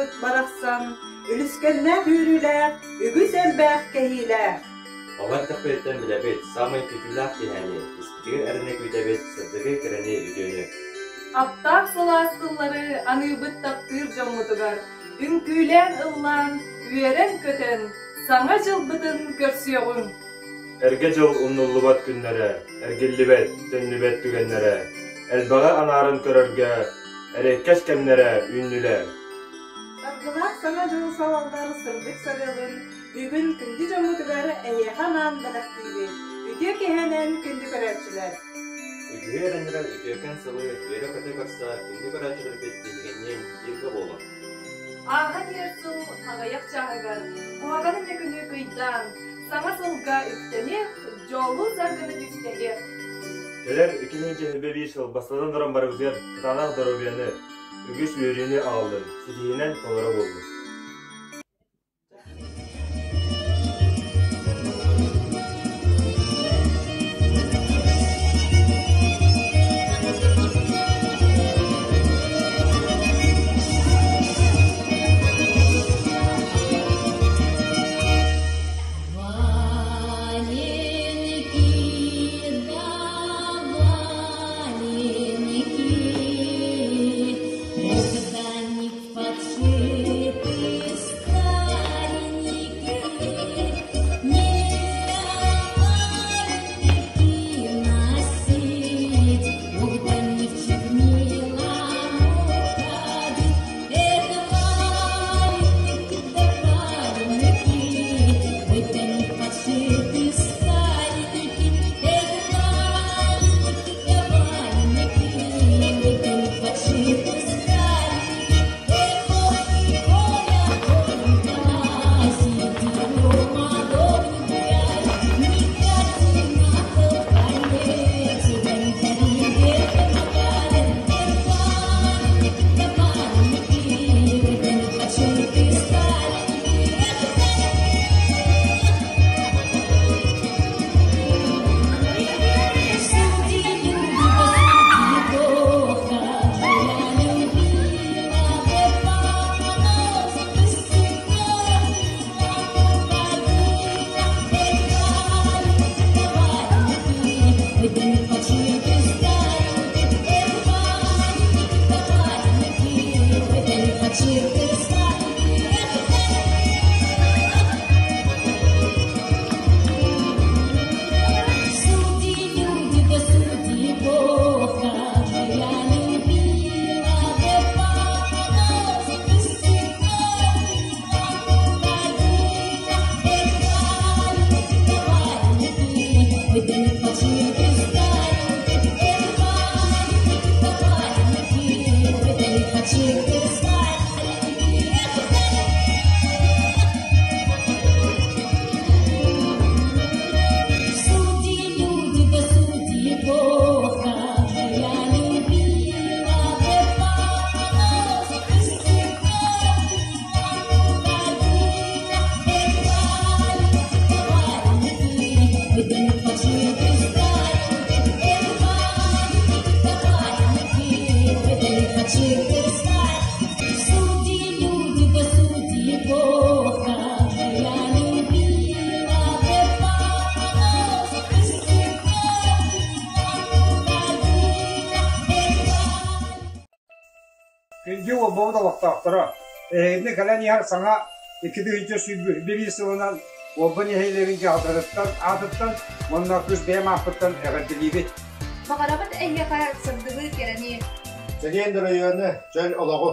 дьылбыт барахсан үлүскэннээх үөрүүлээх, үгүс элбэх кэһиилээх. Оҕо эрдэхпититтэн билэбит, саамай күүтүүлээх киэһэни, испитигэр эрэнэ күүтэбит, сырдыгы, кэрэни, үтүөнү. Аптаах сылаас тыллары аныыбыт таптыыр дьоммутугар, үҥкүүлээн ыллаан, үөрэн-көтөн, Саҥа дьылбытын көрсүөҕүҥ! Эргэ дьыл умнуллубат күннэрэ, эргиллибэт, төннүбэт түгэннэрэ, элбэҕи анааран көрөргө эриэккэс кэмнэрэ үүннүлэр. Саргылаах Саҥа дьыл салаллар сырдык сарыалын бүгүн күндү дьоммутугар эһиэхэ анаан бэлэхтиибит. Үтүө киэһэнэн күндү көрөөччүлэр! Үгүһү эрэннэрэр үтүөкэн сылы үөрэ-көтө көрсө күндү көрөөччүлэрбит биһигинниин бииргэ буолуҥ! Ааһан иһэр сыл аҕыйах чааһыгар куһаҕаны мөкүнү кыйдаан, саҥа сылга үктэниэх, дьолу-саргыны түстэһиэх. Кэлэр 2021 сыл бастатан туран барыбытыгар кытаанах доруобуйаны, үгүс үөрүүнү аҕаллын, ситиһиинэн толоро буоллун. Валенки, да валенки, Когда подшиты старенькие, Не валенки носить, Угодничек милому ходить. Эх, валенки, да валенки, Это не подшиты старенькие, Эх, валенки, да валенки, Это не подшиты старенькие. Эх, ой, Коля, Коленька, сиди дома добренькая, не ходи на тот конец, да не ходи где-то Гагарин. Эх, валенки, да валенки, да не подшиты старенькие. Эх, Судьи люди, да судьи Бог, как же я любила Бог, всегда ходила, эх, валенки, да валенки, да не подшиты старенькие, эх, валенки, да валенки, да не подшиты старенькие, эх, Судьи люди, да судьи Бог, как же я любила Бог, всегда ходила, эх, валенки, да валенки, да не подшиты старенькие, эх, валенки, да валенки, да не подшиты старенькие, эх, Судьи люди, да судьи Бог, как же я любила Бог, всегда ходила, эх, валенки, да валенки, да не подшиты старенькие, эх, валенки, да валенки, да не подшиты старенькие. Судьи люди, да судьи Бог, как же я любила Бог, всегда ходила, эх, Күндү Уолбабыт олохтоохторо, эһигини кэлэн иһэр саҥа 2021 сылынан Уолба нэһилиэгин дьаһалтатыттан аатыттан уонна тус бэйэм ааппыттан эҕэрдэлиибит. Баҕарабыт эһиэхэ сырдыгы, кэрэни, Чэгиэн доруобуйаны, чөл олоҕу!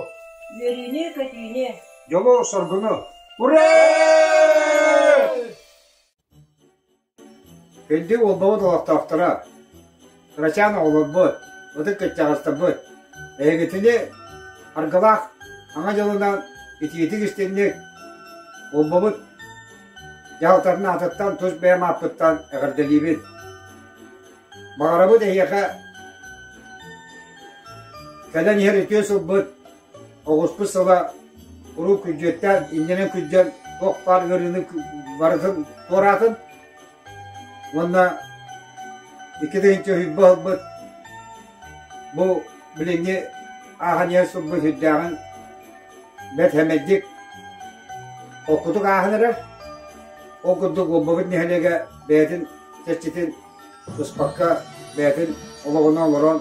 Үөрүүнү-көтүүнү! Дьолу-соргуну! Ура! Күндү Уолбабыт олохтоохторо, кырачаан оҕолорбут, ытык кырдьаҕастарбыт, эһигитини аргылаах Саҥа дьылынан итиитик-истиҥник Уолбабыт дьаһалтатын аатыттан тус бэйэм ааппыттан эҕэрдэлиибин. Баҕарабыт эһиэхэ кэлэн иһэр үтүө сылбыт Оҕуспут сыла куруук күрдьүөттээн, иннинэн күрдьэн туох баар ыарыыны барытын туораатын уонна 2020 ылбыт бу билиҥҥи ааһан иһэр сылбыт сүрдээҕин бэрт сэмэйдик холкутук ааһан эрэр. Ол курдук Уолбабыт нэһилиэгэ бэйэтин чэрчитин быспакка бэйэтин олоҕунан олорон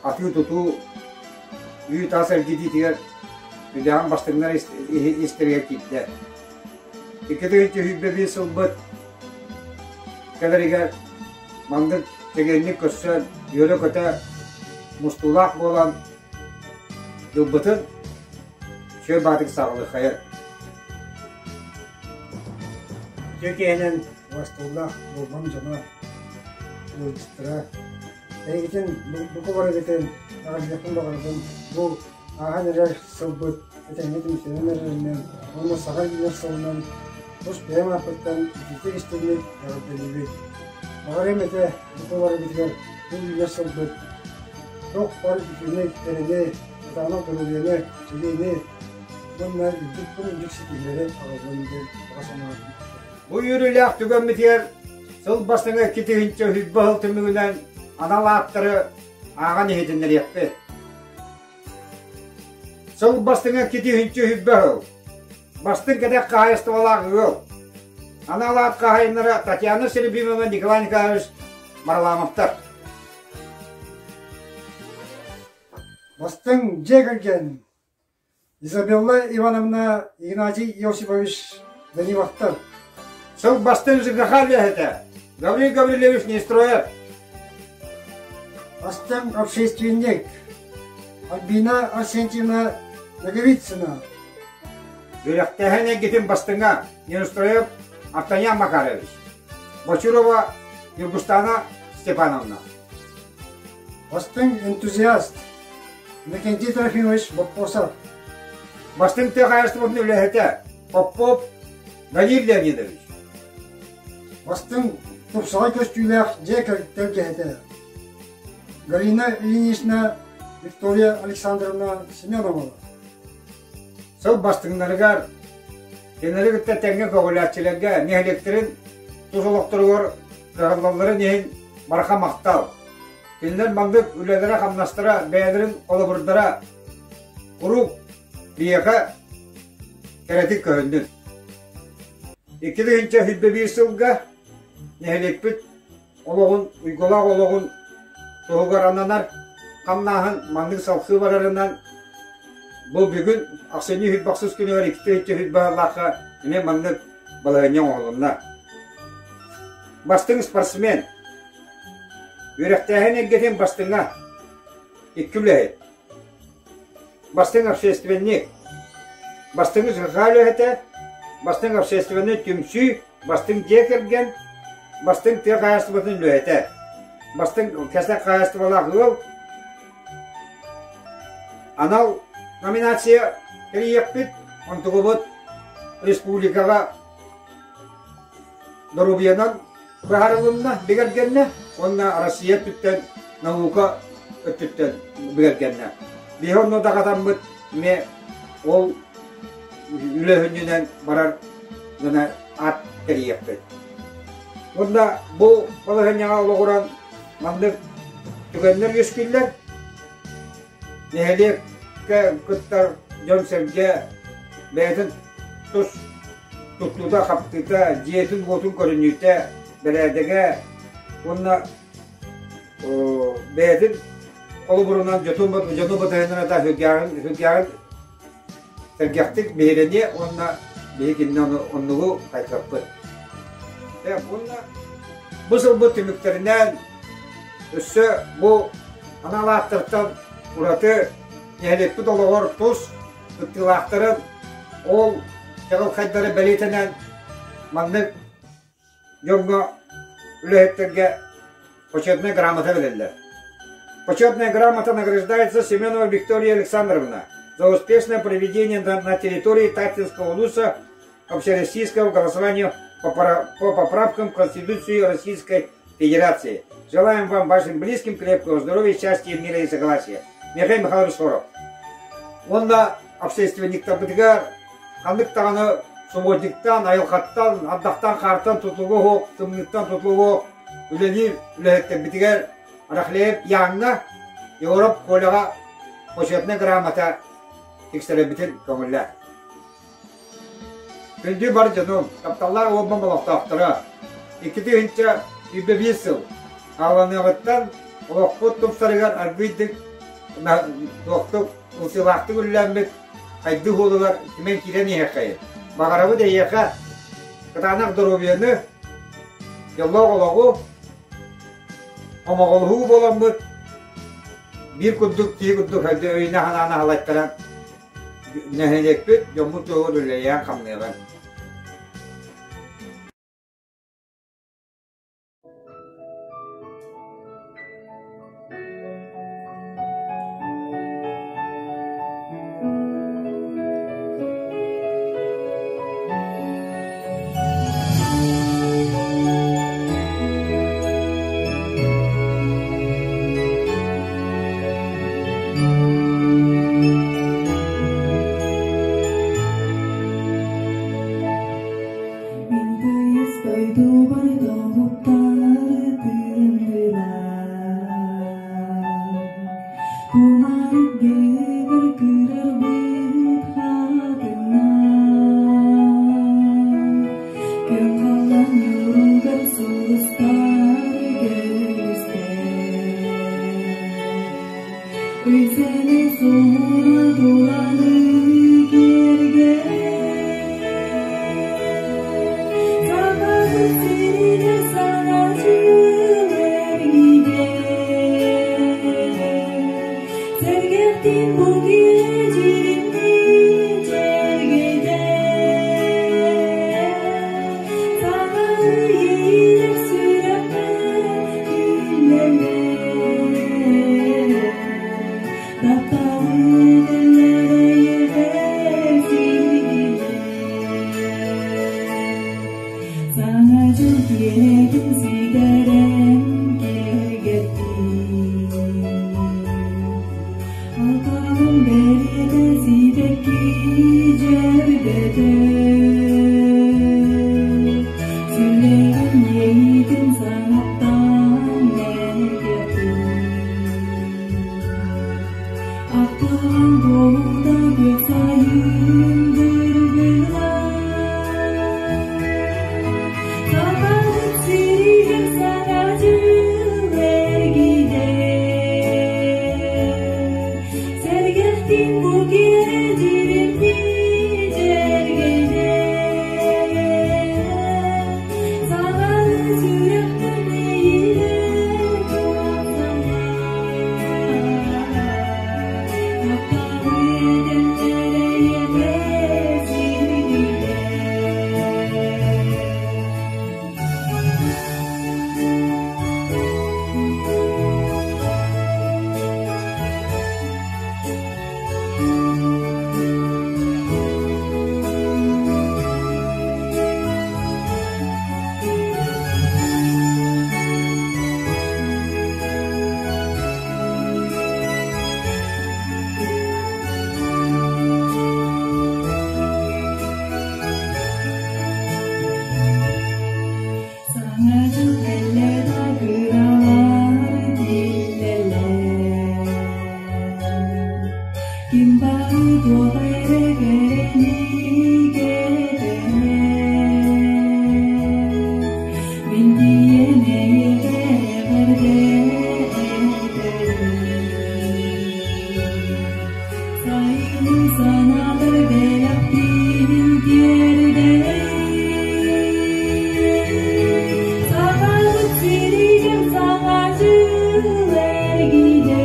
атыы-тутуу үүт-ас эргитиитигэр үлэҕин бастыҥнар истэригэр киирдэ. 2021 сылбыт кэлэригэр маннык чэгиэнник көрсөн, үөрэ-көтө мустуулаах буолан дьылбытын Сүөр баатык саҕалыаххайа. Үтүө киэһэнэн убастыыллаах Уолбам дьоно, ыалдьыттара, эйигитин бука барыгытын эҕэрдэлиэхпин баҕарабын. Бу ааһан эрэр сылбыт этэҥҥэ түмүктэнэн эрэринэн уонна саҥа үүнэр сылынан тус бэйэм ааппыттан итиитик истиҥник эҕэрдэлиибит. Баҕарыам этэ бука барыгытыгар бу үүнэр сылбыт туох баар үтүөнү, кэрэни, кытаанах доруобуйаны, чэгиэни уонна үрдүк үрдүк ситиһиилэри аҕаллын диэн баҕа санаабын. Бу үөрүүлээх түгэммитигэр сыл бастыҥа 2020 сыл түмүгүнэн анал ааттары ааҕан иһитиннэриэхпит. Сыл бастыҥа 2020 сыл. Бастыҥ кэтэх хаһаайыстыбалаах ыал. Анал аат хаһаайыннара Татьяна Серебринова, Николай Николаевич Марламовтар. Бастыҥ дьиэ кэргэн Изабелла Ивановна, Игнатий Иосифович Даниловтар. Сыл бастыҥ ЖКХ үлэһитэ Гаврил Гаврильевич Нестроев. Бастыҥ общественник Альбина Арсентьевна Наговицына. Үөрэхтээһин эйгэтин бастыҥа Неустроев Артаньян Макарович, Бочурова Ньургустана Степановна. Бастыҥ энтузиаст Иннокентий Трофимович Боппосов. Бастыҥ тыа хаһаайыстыбатын үлэһитэ Попов Валерий Леонидович. Бастыҥ тупсаҕай көстүүлээх дьиэ тэлгэһэтэ Галина Ильинична Виктория Александровна Семенова. Сыл бастыҥнарыгар кинилэри кытта тэҥҥэ көҕүлээччилэргэ нэһилиэктэрин тус олохторугар кыһаллалларын иһин барҕа махтал. Кинилэр маннык үлэлэрэ-хамнастара, бэйэлэрин холобурдара куруук биһиэхэ кэрэтик көһүннүн. 2021 сылга нэһилиэкпит олоҕун, уйгулаах олоҕун туһугар ананар хамнааһын маннык салгыы барарынан бу бүгүн ахсынньы 130 күнүгэр 2 баһылаахха эмиэ маннык балаһыанньа оҥоһулунна. Бастыҥ спортсмен Үөрэхтээһин эйгэтин бастыҥа икки үлэһит. Бастыҥ общественник, бастыҥ ЖКХ үлэһитэ, бастыҥ общественнай түмсүү, бастыҥ дьиэ кэргэн, бастыҥ тыа хаһаайыстыбатын үлэһитэ, бастыҥ кэсэх хаһаайыстыбалаах ыал, анал номинация тэрийиэхпит, онтугубут республикаҕа доруобуйанан быһаарылынна, бигэргэннэ уонна Россия өттүттэн наука өттүттэн бигэргэннэ. Биһи онно даҕатаммыт эмиэ ол үлэ сүнньүнэн барар гына ат тэрийиэхпит. Уонна бу балаһыанньаҕа олоҕуран маннык түгэннэр үөскүүллэр. Нэһилиэккэ кыттар дьон-сэргэ бэйэтин тус туттуута-хаптыыта, дьиэтин-уотун көрүнүүтэ, бэрээдэгэ уонна бэйэтин холобурунан дьону батыһыннарата сүргээҕин сэргэхтик биһирэниэ уонна биһи кинини оннугу хайҕаппыт. Уонна бу сылбыт түмүктэринэн өссө бу анал ааттартан ураты нэһилиэкпит олоҕор тус кыттыылаахтарын ол чаҕылхайдары бэлиэтэнэн маннык дьоҥҥо үлэһиттэргэ почетная грамота бэриллэр. Почетная грамота награждается Семенова Виктория Александровна за успешное проведение на территории Таттинского улуса общероссийского голосования по поправкам в Конституцию Российской Федерации. Желаем вам, вашим близким, крепкого здоровья, счастья, мира и согласия. Михаил Михайлович Соров. Онно общественниктарбытыгар ханнык даҕаны субботниктан, айылҕаттан, ардахтан, хаартан тутулуга суох, тымныыттан тутулуга суох үлэлиир үлэһиттэрбитигэр Рахлеев Яҥҥа, Егоров Коляҕа почетнай грамота. тиксэрэрбитин көҥүллээ. Күндү бар дьонум, тапталлаах уолбам олохтоохторо, 2021 сыл хааланыаҕыттан олохпут тупсарыгар аргыйдык, туохтук, ылсыылаахтык үлэлээммит хайдыы уолугар кимэн киирэн иһиэххэйин. Баҕарабыт эйиэхэ кытаанах доруобуйаны, дьоллоох олоҕу, хомоҕолоһуу буоламмыт биир курдук киһи курдук өйүнэ-санааны аһалайтаран нэһилиэкпит дьоммут туһугар үлэлээн хамныаҕын. Дойдубар тоһуттар тыыннылар, Кумарык быгар кырарбыт хатыҥнар, Күн халлаан ньууругар сулустар көрүстэр. Ый-сэмэй суһума туланы киэргэтэр, Сахабыт сиригэр саҥа дьыл эргийдэ. Сэргэхтиин бу киэдьиримниин дьэргэйдэ, Сахалыы иэйиилэр сүрэххэ түүллэллэр. Тапталы этэллэр сиргилэр. Саҥа дьыл киэһэтин ситэрэн киэргэттин. Алтаҕын бэлиэтэ сибэкки дьэрбэтэ. Сүрэҕин иэйиитин саҥаттан мэлдьэттин. Ахтылҕан туолуута күөх сайын дыргыла. Сахабыт сиригэр саҥа дьыл эргийдэ. Сэргэхтиин бу киэдьиримнии дьэргэйдэ. Саҥаны сүрэхтэн иэйиилэр куоталлар. Тапталы этэллэр эйэҕэ сирдиилэр. Саҥа дьыл кэллэ да кыралар тиллэллэр, Ким бары туох эрэ кэрэни кэтэһэр. Мин тиийэн эйиэхэ эҕэрдэ этэбин. Сайынын санаатар бэлэхтиибин тиэрдэрин. Сахабыт сиригэр саҥа дьыл эргийдэ.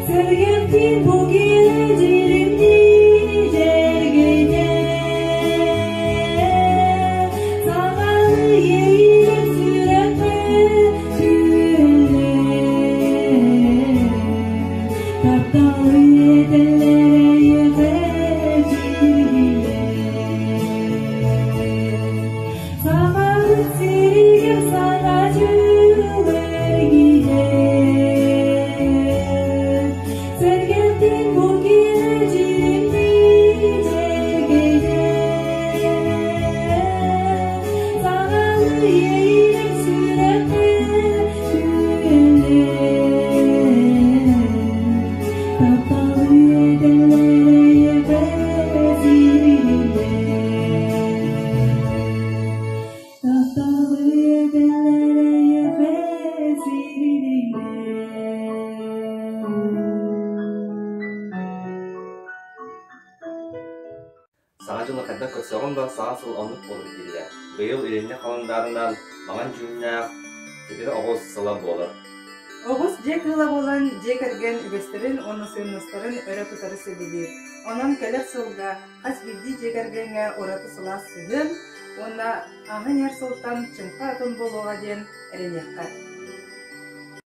Сэргэхтиин бу киэдьиримнии дьэргэйдэ. Сахалыы иэйиилэр сүрэххэ түһэллэр. Тапталы этэллэр эйиэхэ сиргилэр. Сахабыт сиригэр саҥа дьыл эргийдэ. Сэргэхтиин бу дьылы хайдах көрсөҕүн да, Саҥа сыл оннук буолар дииллэр. Быйыл илиҥҥи халандаарынан маҥан дьүһүннээх тимир оҕус сыла буолар. Оҕус дьиэ кыыла буолан, дьиэ кэргэн үгэстэрин уонна сыаннастарын өрө тутары сөбүлүүр. Онон кэлэр сылга хас биирдии дьиэ кэргэҥҥэ ураты сылаас сыһыан уонна ааһан иһэр сылтан чыҥха атын буолуоҕа диэн эрэниэххэ.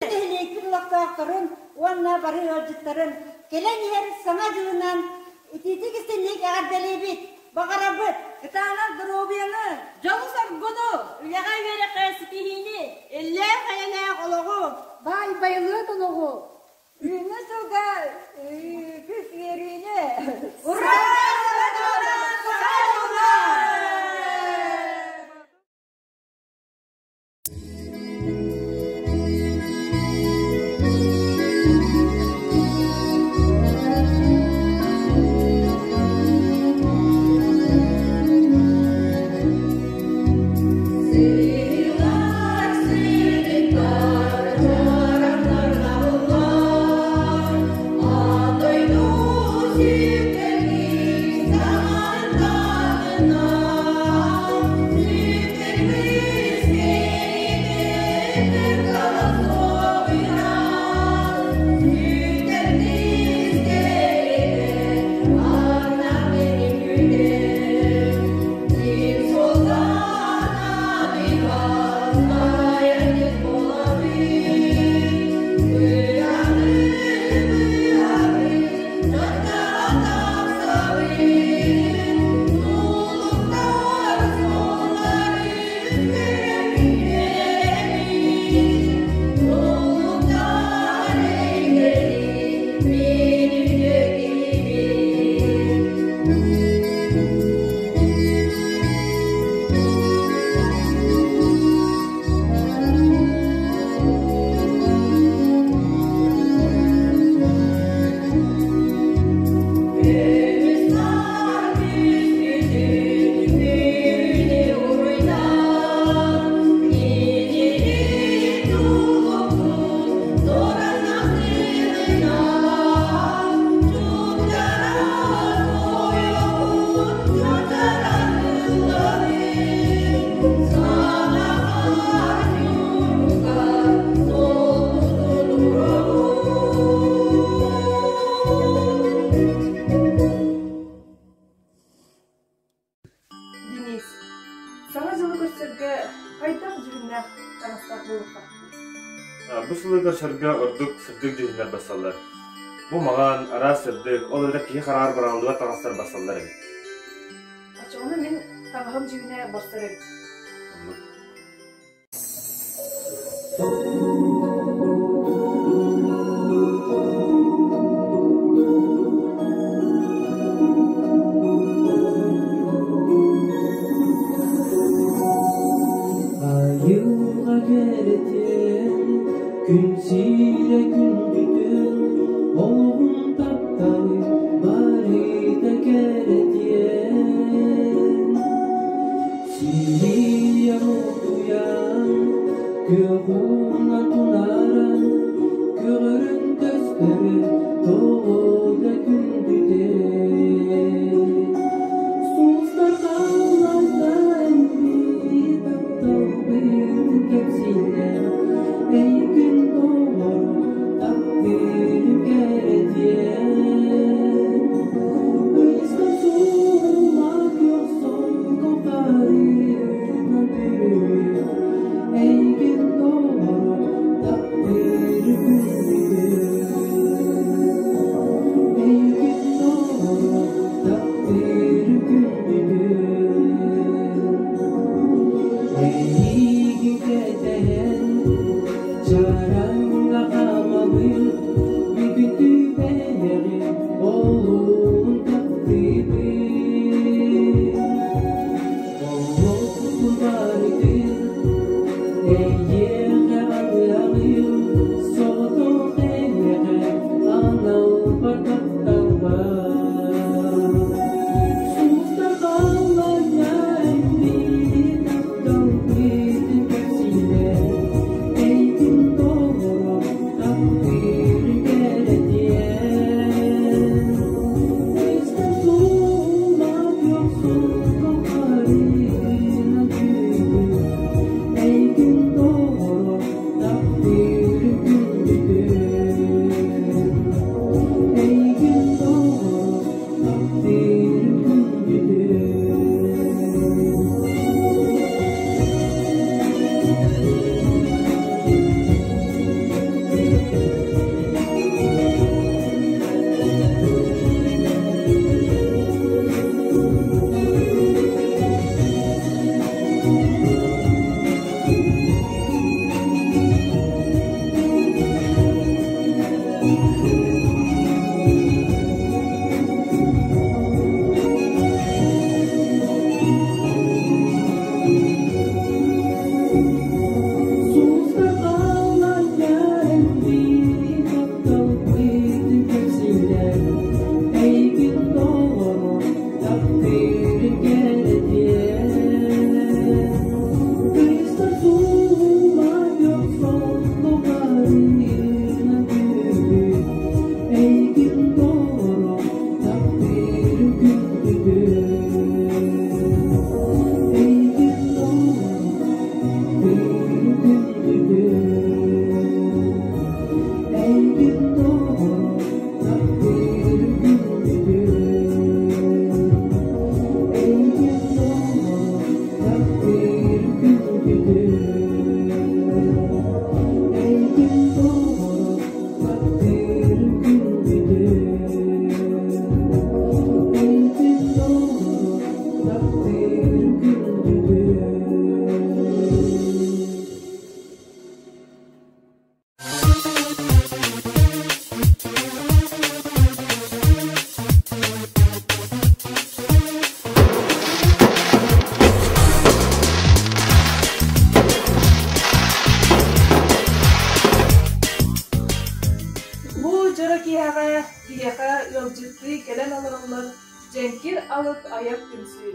Нэһилиэкпит олохтоохторун уонна бары ыалдьыттарын кэлэн иһэр Саҥа дьылынан итиитик-истинник эҕэрдэлиибит! Баҕарабыт кытаанах доруобуйаны, дьолу-соргуну, үлэҕэ-үөрэххэ ситиһиини, иллээх-эйэлээх олоҕу, баай байылыат олоҕу, үүнэр сылга үгүс үөрүүнү! Ура! Саҥа дьылынан! Денис, Саҥа дьылы көрсөргө хайдах дьүһүннээх таҥастаах буолуохтаахпытый? Бу сылы көрсөргө ордук сырдык дьүһүннэр барсаллар. Бу маҥан, араас сырдык, ол эбэтэр киһи хараҕар быраҕыллыбат таҥастар барсаллар эбит. Оччоҕуна мин таҥаһым дьүһүнэ барсар эбит. Оннук. Айылҕа кэрэтин, күн сирэ күндүтүн, олоҕун тапталы барыта кэрэтиэн. Сирийэ утуйан, күөх ууна тунааран, көҕөрөн көстөрө тоҕо да күндүтэ. Сулустар халлаантан тапталбытын кэпсииллэр, эйигин доҕорум таптыырым кэрэтиэн. Ыйыстан суорума көхсөҥ харынан бүрүммүт, эйигин доҕорум таптыырым күндүтүн. Эйигин доҕорум таптыырым күндүтүн. Эйигин кэтэһэн, чараҥҥа хаамабын, бүтүттүү бэйэҕин олуһун таптыыбын. Олохпун барытын эйиэхэ аныаҕым, соҕотох эйиэхэ аналбар тапталбар. Сулустар халлааҥҥа тапталбытын кэпсииллэр, эйигин доҕорум таптыырым кэрэтиэн. ыалдьыттыы кэлэн олороллор Дьэҥкир алып айар түмсүү.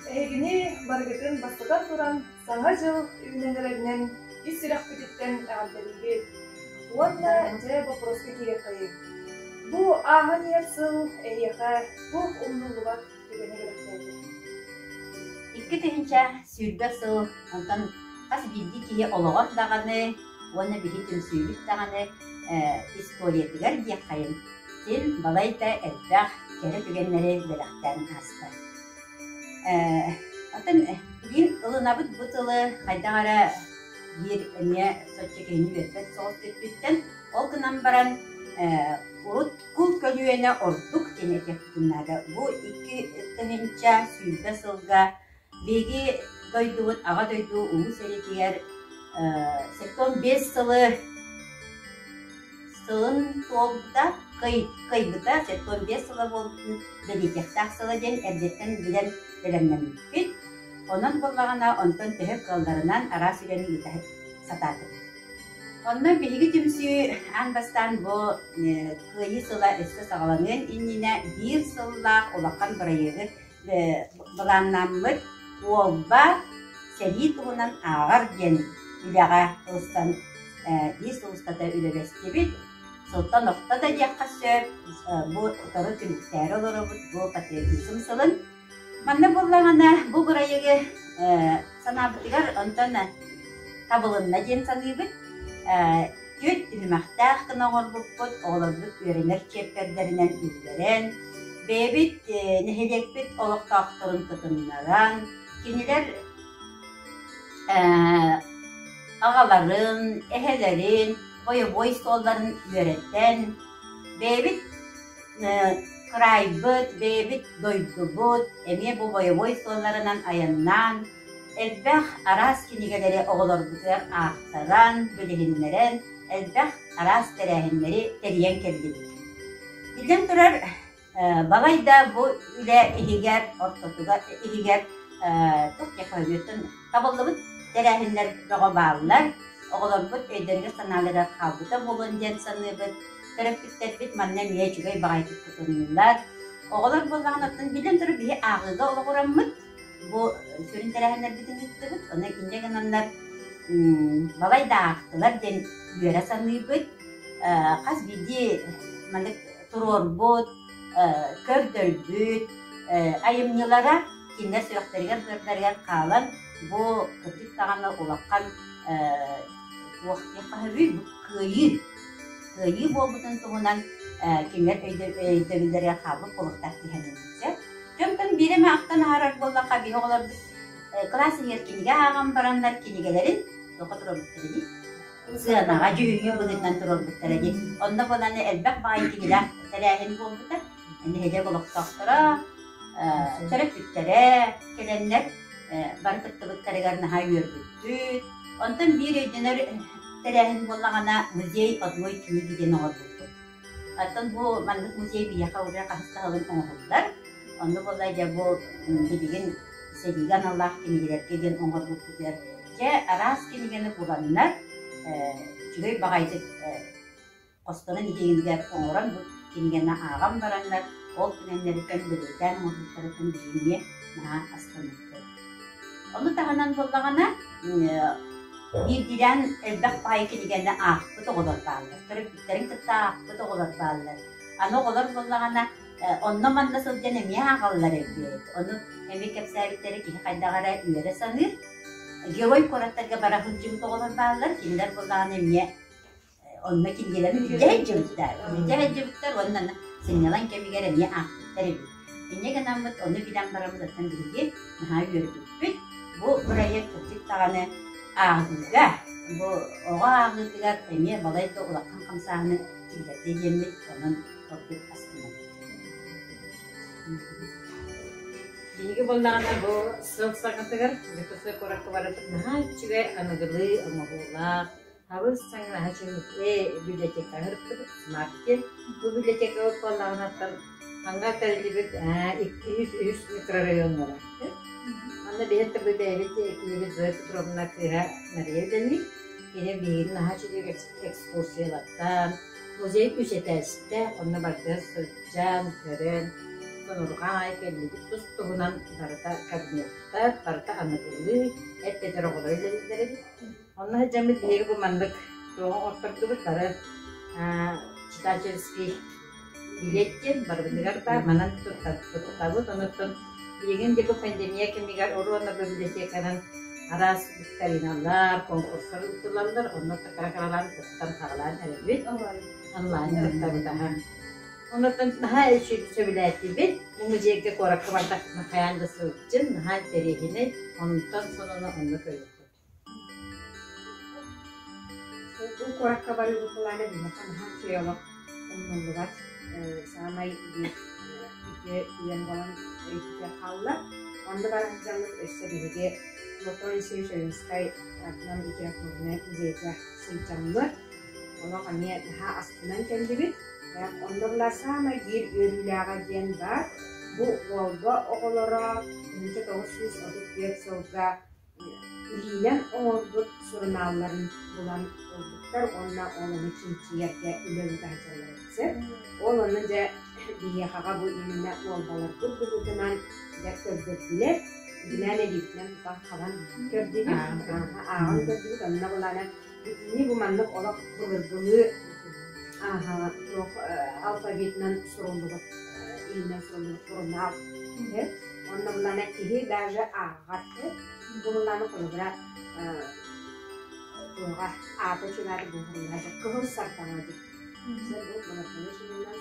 Эһигини барыгытын бастатан туран Саҥа дьыл үүнэн эрэринэн ис сүрэхпититтэн эҕэрдэлиибит. Уонна дьэ боппуруоска киириэххэйиҥ. Бу ааһан иһэр сыл эһиэхэ туох умнуллубат түгэни бэлэхтээтэ? 2020 сыл онтон хас биирдии киһи олоҕор даҕаны уонна биһи түмсүүбүт даҕаны историятыгар диэххэйин син балайда элбэх кэрэ түгэннэри бэлэхтээн ааста. Оттон билигин ылынабыт бу тылы хайдах эрэ биир эмиэ соччо киһини үөрбэт соҕус өттүттэн. Ол гынан баран урут кул көлүөнэ ордук диэн этиэхпитин наада. Бу 2020 сылга биһиги дойдубут Аҕа дойду Улуу сэриитигэр 75 сылы сылын туолбута, кыайбыта 75 сыла буолбутун бэлиэтиэхтээх сыла диэн эрдэттэн билэн бэлэмнэммиппит. Онон буоллаҕына, онтон төһө кыалларынан араас үлэни ыыта сатаатыбыт. Онно биһиги түмсүү аан бастаан бу Кыайыы сыла өссө саҕаланыан иннинэ биир сыллаах улахан бырайыагы былааннаммыт Уолба сэрии туһунан ааҕар диэн үлэҕэ ылсан биир сыл устата үлэлэстибит. Сылтан орто да диэххэ сөп, бу утары түмүктээри олоробут, бу патриотизм сылын. Манна буоллаҕына бу бырайыагы санаабытыгар онтон табылынна диэн саныыбыт. Түөрт түһүмэхтээх гына оҥорбуппут, оҕолорбут үөрэнэр чиэппэрдэринэн үллэрэн, бэйэбит нэһилиэкпит олохтоохторун кытыннаран, кинилэр аҕаларын, эһэлэрин бойобуой суолларын үөрэтэн, бэйэбит кыраайбыт, бэйэбит дойдубут эмиэ бу бойобуой суолларынан айаннаан, элбэх араас кинигэлэри оҕолорбутугар аахтаран, билиһиннэрэн, элбэх араас тэрээһиннэри тэрийэн кэллибит. Биллэн турар, балайда бу үлэ иһигэр, ортотугар иһигэр туох диэххэ табыллыбыт тэрээһиннэр бөҕө бааллар. Оҕолорбут өйдөрүгэр-санааларыгар хаалбыта буолуон диэн саныыбыт. Төрөппүттэрбит манна эмиэ үчүгэй баҕайытык кытыннылар. Оҕолор буоллаҕына, оттон биллэн турар, биһи ааҕыыга олоҕураммыт, Бу сүрүн тэрээһиннэрбитин ыыттыбыт. Ону инньэ гынаннар балай да аахтылар диэн үөрэ саныыбыт. Хас биирдии маннык туруорбут, көрдөрбүт айымньылара кинилэр сүрэхтэригэр-быардарыгар хаалан, бу кырдьык даҕаны улахан туох диэххэ сөбүй, бу кыайыы кыайыы буолбутун туһунан кинилэр өйдөбүллэригэр хаалбыт буолуохтаах дии саныыбын. Сөп. Дьонтон биир эмэ ахтан аһарар буоллахха, биһи оҕолорбут кылаас иһигэр кинигэ ааҕан бараннар кинигэлэрин туохха туруорбуттара дии? Сыанаҕа дьүһүйүү быһыытынан туруорбуттара дии. Онно буолан элбэх баҕайы кинилээх тэрээһин буолбута. Нэһилиэк олохтоохторо, төрөппүттэрэ кэлэннэр бары кыттыбыттарыгар наһаа үөрбүппүт. Онтон биир өйдөнөр тэрээһин буоллаҕына музей одной книги диэн оҥорбуппут. Оттон бу маннык музей биһиэхэ уже хаһыс да сылын оҥоһуллар. Онно буолла дьэ бу билигин сэриигэ аналлаах кинигэлэргэ диэн оҥорбуппутугар дьэ араас кинигэни буланнар үчүгэй баҕайытык хосторун иһигэр оҥорон бу кинигэни ааҕан бараннар ол түгэннэриттэн бэлиэтээн оҥорбуттарыттан билиҥҥи наһаа астыммыппыт. Ону таһынан буоллаҕына биирдиилээн элбэх баҕайы кинигэни аахпыт оҕолор бааллар, төрөппүттэрин кытта аахпыт оҕолор бааллар. Аны оҕолор буоллаҕына онно-манна сылдьан эмиэ ааҕаллар эбит. Ону эмиэ кэпсээбиттэрэ киһи хайдах эрэ үөрэ саныыр. Герой куораттарга бара сылдьыбыт оҕолор бааллар, кинилэр буоллаҕына эмиэ Онно кинигэлэрин илдьэ сылдьыбыттар. Илдьэ сылдьыбыттар уонна сынньалаҥ кэмигэр эмиэ аахпыттар эбит. Инньэ гынаммыт ону билэн бараммыт оттон биһиги наһаа үөрбүппүт. Бу бырайыак кырдьык даҕаны ааҕыыга, бу оҕо ааҕыытыгар эмиэ балайда улахан хамсааһыны киллэрдэ диэммит онон ордук астынабыт. Биһиги буоллаҕына бу сыл саҥатыгар Дьокуускай куоракка барарбыт наһаа үчүгэй аныгылыы оҥоһуулаах, Абыс саҥаһа чүмүкэ библиотекаҕа ырыттыбыт Смарт диэн. Бу библиотекабыт буоллаҕынаттан аҥа тэриллибит 203 микрорайоннара. Манна биһиги тобу бэйэбит киһибит Зоя Петровна кыыһа Мария үлэлиир. Кини биһигини наһаа үчүгэй экскурсиялартан, Музей үс этээстээх, онно барытыгар сылдьан, көрөн, сонурҕаан аайы кэллибит. Тус-туһунан барыта кабинеттар, барыта аныгылыы, эт-эдэр оҕолор үлэлииллэр эбит. Онно сылдьаммыт биһиги бу маннык туоҕу оҥортордубут бары читательский билиэт диэн барыбытыгар баар, манан туттабыт. Онуттан билигин дьэ бу пандемия кэмигэр оруона библиотеканан араас викториналар, конкурстар ыытыллаллар, онно кыра-кыралаан кыттан хаалаан эрэбит. Онлайн кыттабыт аһа. Онуттан наһаа сөбүлээтибит. Бу музейга куоракка бардахпытына хайаан да сылдьын, наһаа интэриэһинэй, онтон сонуну онно көрүөххүт. Бу куоракка барыыбыт былаана биһиэхэ наһаа үчүгэй олох умнуллубат саамай биир үтүө түгэн буолан өйбүтүгэр хаалла. Онно бара сылдьаммыт өссө биһиги Платон Алексеевич Ойуунскай аатынан литературнай музейга сылдьаммыт олох эмиэ наһаа астынан кэллибит. Онно була саамай биир үөрүүлээҕэ диэн баар, бу Уолба оҕолоро 1934 сылга илиинэн оҥорбут сурунаалларын булан ылбыттар уонна ол ону чинчийэргэ үлэ ыыта сылдьаллар эбит. Ол ону дьэ биһиэхэҕэ бу именно уолбаларбыт быһыытынан дьэ көрдөрдүлэр. Билээн илиитинэн тутан хабан көрдүбүт, ааҕан көрдүбүт. Онно былаана бүтүннүү бу маннык олох былыргылыы туох алфавитынан суруллубут иинэн суруллубут сурунаал. Онно былаана киһи даже ааҕар. Бу былаана холобура туоҕа аата чугаары буһурунна кыһыл сардаҥа диэн. Бу былыргылыы суруйунан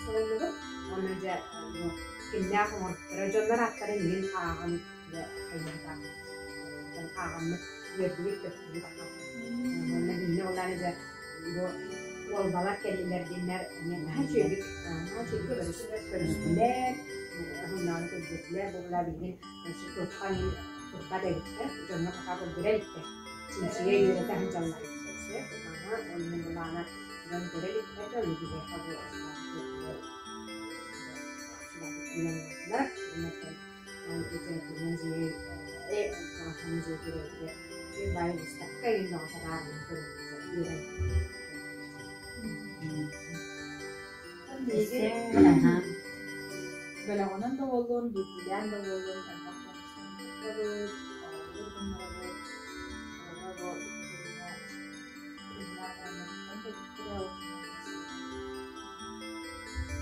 суруллубут. Онно дьэ бу кимнээх оҥорбуттара дьоннор ааттарын мин ааҕан дьэ хайыһытаах ааҕаммыт үөрдүбүт көттүбүт ахан. Уонна биһини олааны дьэ бу уолбалар кэллилэр диэннэр эмиэ наһаа үчүгэйдик наһаа үчүгэйдик көрүстүлэр, уһуннааны көрдөрдүлэр. Бу була билигин туохха турбат эбиттэр, дьоҥҥо пока көрдөрө иликтэр. Чинчийэ үөрэтэ сылдьаллар эбит. Онно былаана дьон көрө иликтэр, дьон биһиэхэ бу Бөлөҕүнэн да буоллун, биирдиилээн да буоллун элбэх конкурстары кыттабыт, оҕолору гыннарабыт. Оҕолор бу Екатерина Игнатьевнаттан кэлбиттэрэ ол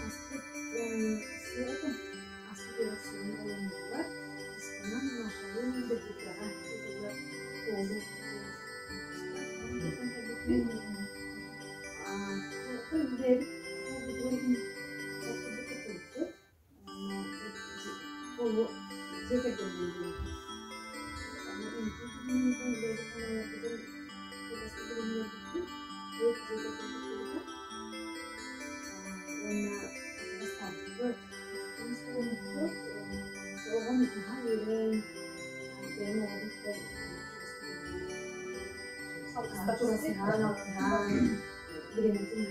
Аспыт сыатын, аспыт үөрэх сылын олунньутугар Испанан Машалыын Дэбдиргэҕэ ыытыллар Куолу конкурска кыттан кэлбиппит. Туохха бэйэбит буолбутугар иһин ол курдук кыттыбыппыт. Куолу дьиэ кэргэнинэн диэбиппит. Аны үҥкүү түһүнүнэн бэйэбит санааларбытын кылгастык билиһиннэрбиппит. Бэйэбит дьиэ кэргэн кыттыбыта. Уонна бастаабыппыт. Устубуппут. Оҕом наһаа үөрэн, бэйэм оҕобуттан алтыһан, алтыһан, бириэмэтин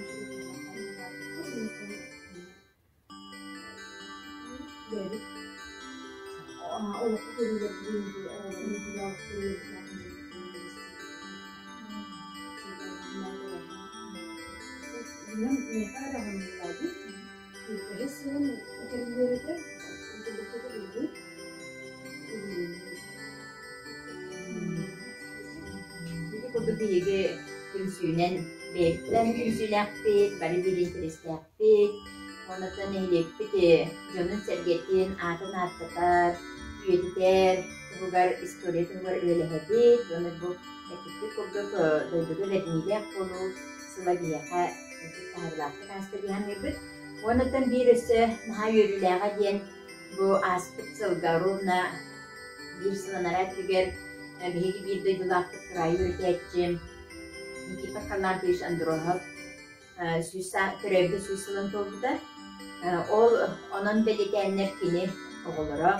бэйэбит олоххо көрүүлэрбитин оҕолорун Миэхэ эрэ аһыммыттаабыт. Бэһис сылын тэриллэр этэ. Ити курдук биһиги түмсүүнэн бэйэбиттэн түмсүүлээхпит, бары биир интэриэстээхпит. Онуттан нэһилиэкпит дьонун-сэргэтин аатын ааттатар, үйэтитэр туһугар история туһугар үлэлэһэбит. Уонна бу эппиппит курдук дойдуга бэриниилээх буолуу сыла биһиэхэ таһаарыылаахтык ааста дии саныыбыт. Уонуттан биир өссө наһаа үөрүүлээҕэ диэн бу ааспыт сылга ровно биир сыл анараа өттүгэр биһиги биир дойдулаахпыт кыраайы үөрэтээччи Никифор Харлампьевич Андросов төрөөбүтэ 100 сылын туолбута. Ол онон бэлиэтээннэр кини оҕолоро,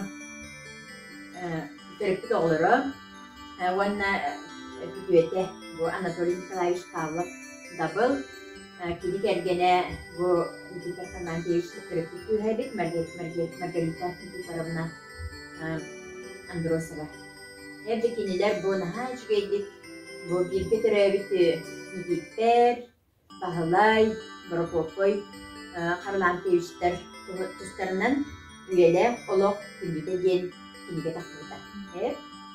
төрөппүт оҕолоро уонна күтүөтэ бу Анатолий Николаевич Павлов Дабыл кини кэргэнэ бу Никифор Харлампьевич төрөппүт кыыһа эбит Маргарита Никифоровна Андросова. Эрдэ кинилэр бу наһаа үчүгэйдик бу бииргэ төрөөбүт Никииппэр. Баһылай, Борокуоппай Харлампьевичтар тустарынан Үйэлээх олох күндүтэ диэн кинигэ тахсыбыта.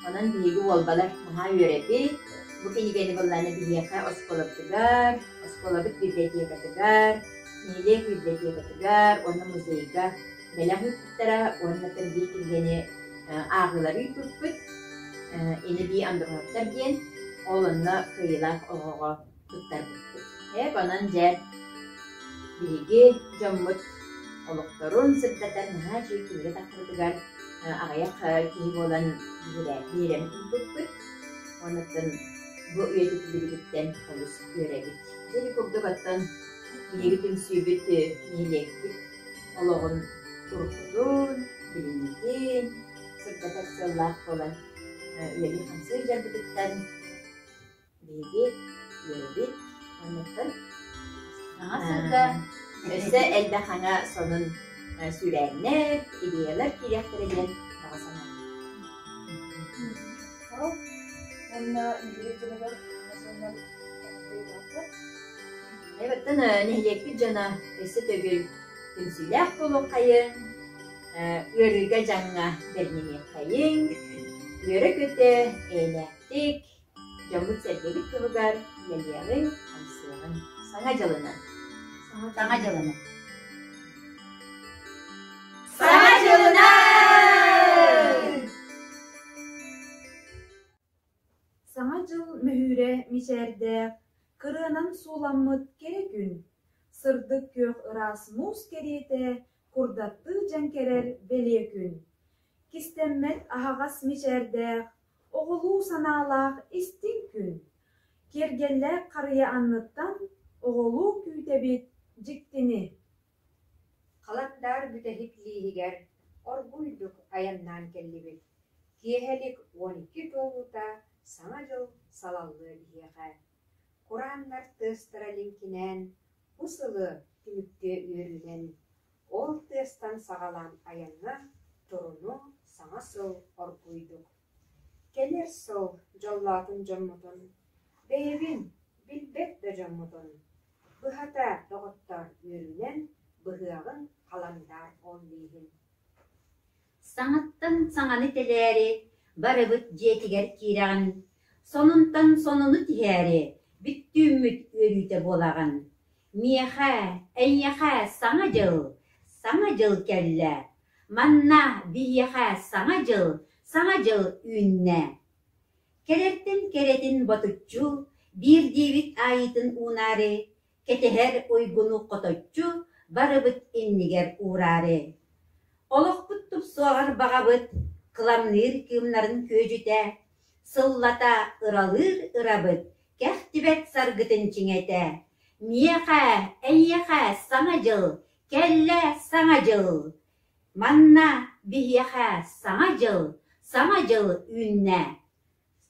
Онон биһиги уолбалар наһаа үөрэбит. Бу кинигэни былаана биһиэхэ оскуолабытыгар, оскуолабыт библиотекатыгар, нэһилиэк библиотекатыгар уонна музейга бэлэх ыыппыттара уонна биир кинигэни ааҕыылары ыыппыппыт. Ини-бии Андроновтар диэн ол онно кыайыылаах оҕоҕо туттарбыппыт. Эп онон дьэ биһиги дьоммут олохторун сырдатар наһаа үчүгэй кинигэ тахсыбытыгар аҕыйах киһи буолан биһирэм ылбыппыт. Онуттан бу үйэтитиллибититтэн олус үөрэбит. Дьэ ити курдук оттон биһиги түмсүүбүт нэһилиэкпит олоҕун уруккутун, билиҥҥитин сырдатар сыаллаах буолан үлэлии-хамсыы дьарбытыттан Биһиги үөрэбит, оннуктан саҥа сылга өссө элбэх хаҥа сонун сүүрээннэр, идеялар киириэхтэрэ диэн баҕа санаам. Уонна нэһилиэк дьонугар сонуннар Эбэттэн нэһилиэкпит дьоно өссө төгүл түмсүүлээх буолуоххайыҥ, ыарыыга дьаҥҥа бэрининиэххэйиҥ, үөрэ-көтө, эйэлээхтик, Дьоммут-сэргэбит туһугар үлэлиэҕиҥ, хамсыаҕыҥ. Саҥа дьылынан! Саҥа дьылынан! Саҥа дьылынан! Саҥа дьыл мөһүүрэ мичээрдээх, кырыанан сууламмыт кэрэ күн. Сырдык күөх ыраас муус кэриэтэ курдаттыы дьэҥкэрэр бэлиэ күн. Кистэммэт аһаҕас мичээрдээх, Оҕолуу санаалаах истиҥ күн, киэргэллээх харыйа анныттан оҕолуу күүтэбит дьиктини. Халандаар бүтэһик лииһигэр оргууйдук айаннаан кэллибит. Киэһэлик 12 туолуута Саҥа дьыл салаллыа биһиэхэ. Курааннар тыастара лиҥкинээн, бу сылы түмүктүө үөрүүнэн, ол тыастан саҕалаан айаҥҥа туруну Саҥа сыл оргууйдук. Кэлэр сыл дьоллоотун дьоммутун, бэйэбин билбэт да дьоммутун, быһата, доҕоттоор үөрүүнэн быһыаҕын халандаар ол лииһин. Саҥаттан саҥаны тэлээри, барыбыт дьиэтигэр киирэҕин, сонунтан сонуну тиһээри, бүттүүммүт үөрүүтэ буолаҕын. Миэхэ, эйиэхэ Саҥа дьыл, Саҥа дьыл кэллэ! Манна биһиэхэ Саҥа дьыл, Саҥа дьыл үүннэ! Кэлэртэн кэрэтин ботуччу, биирдиибит аайытын уунаары, кэтэһэр уйгуну хоточчу барыбыт иннигэр уураары. Олохпут тупсуоҕар баҕабыт, кыламныыр кыымнарын күөдьүтэ, сыллата ыралыыр ырабыт, кэхтибэт саргытын чиҥэтэ. Миэхэ, эйиэхэ Саҥа дьыл, кэллэ Саҥа дьыл! Манна биһиэхэ Саҥа дьыл, Саҥа дьыл үүннэ!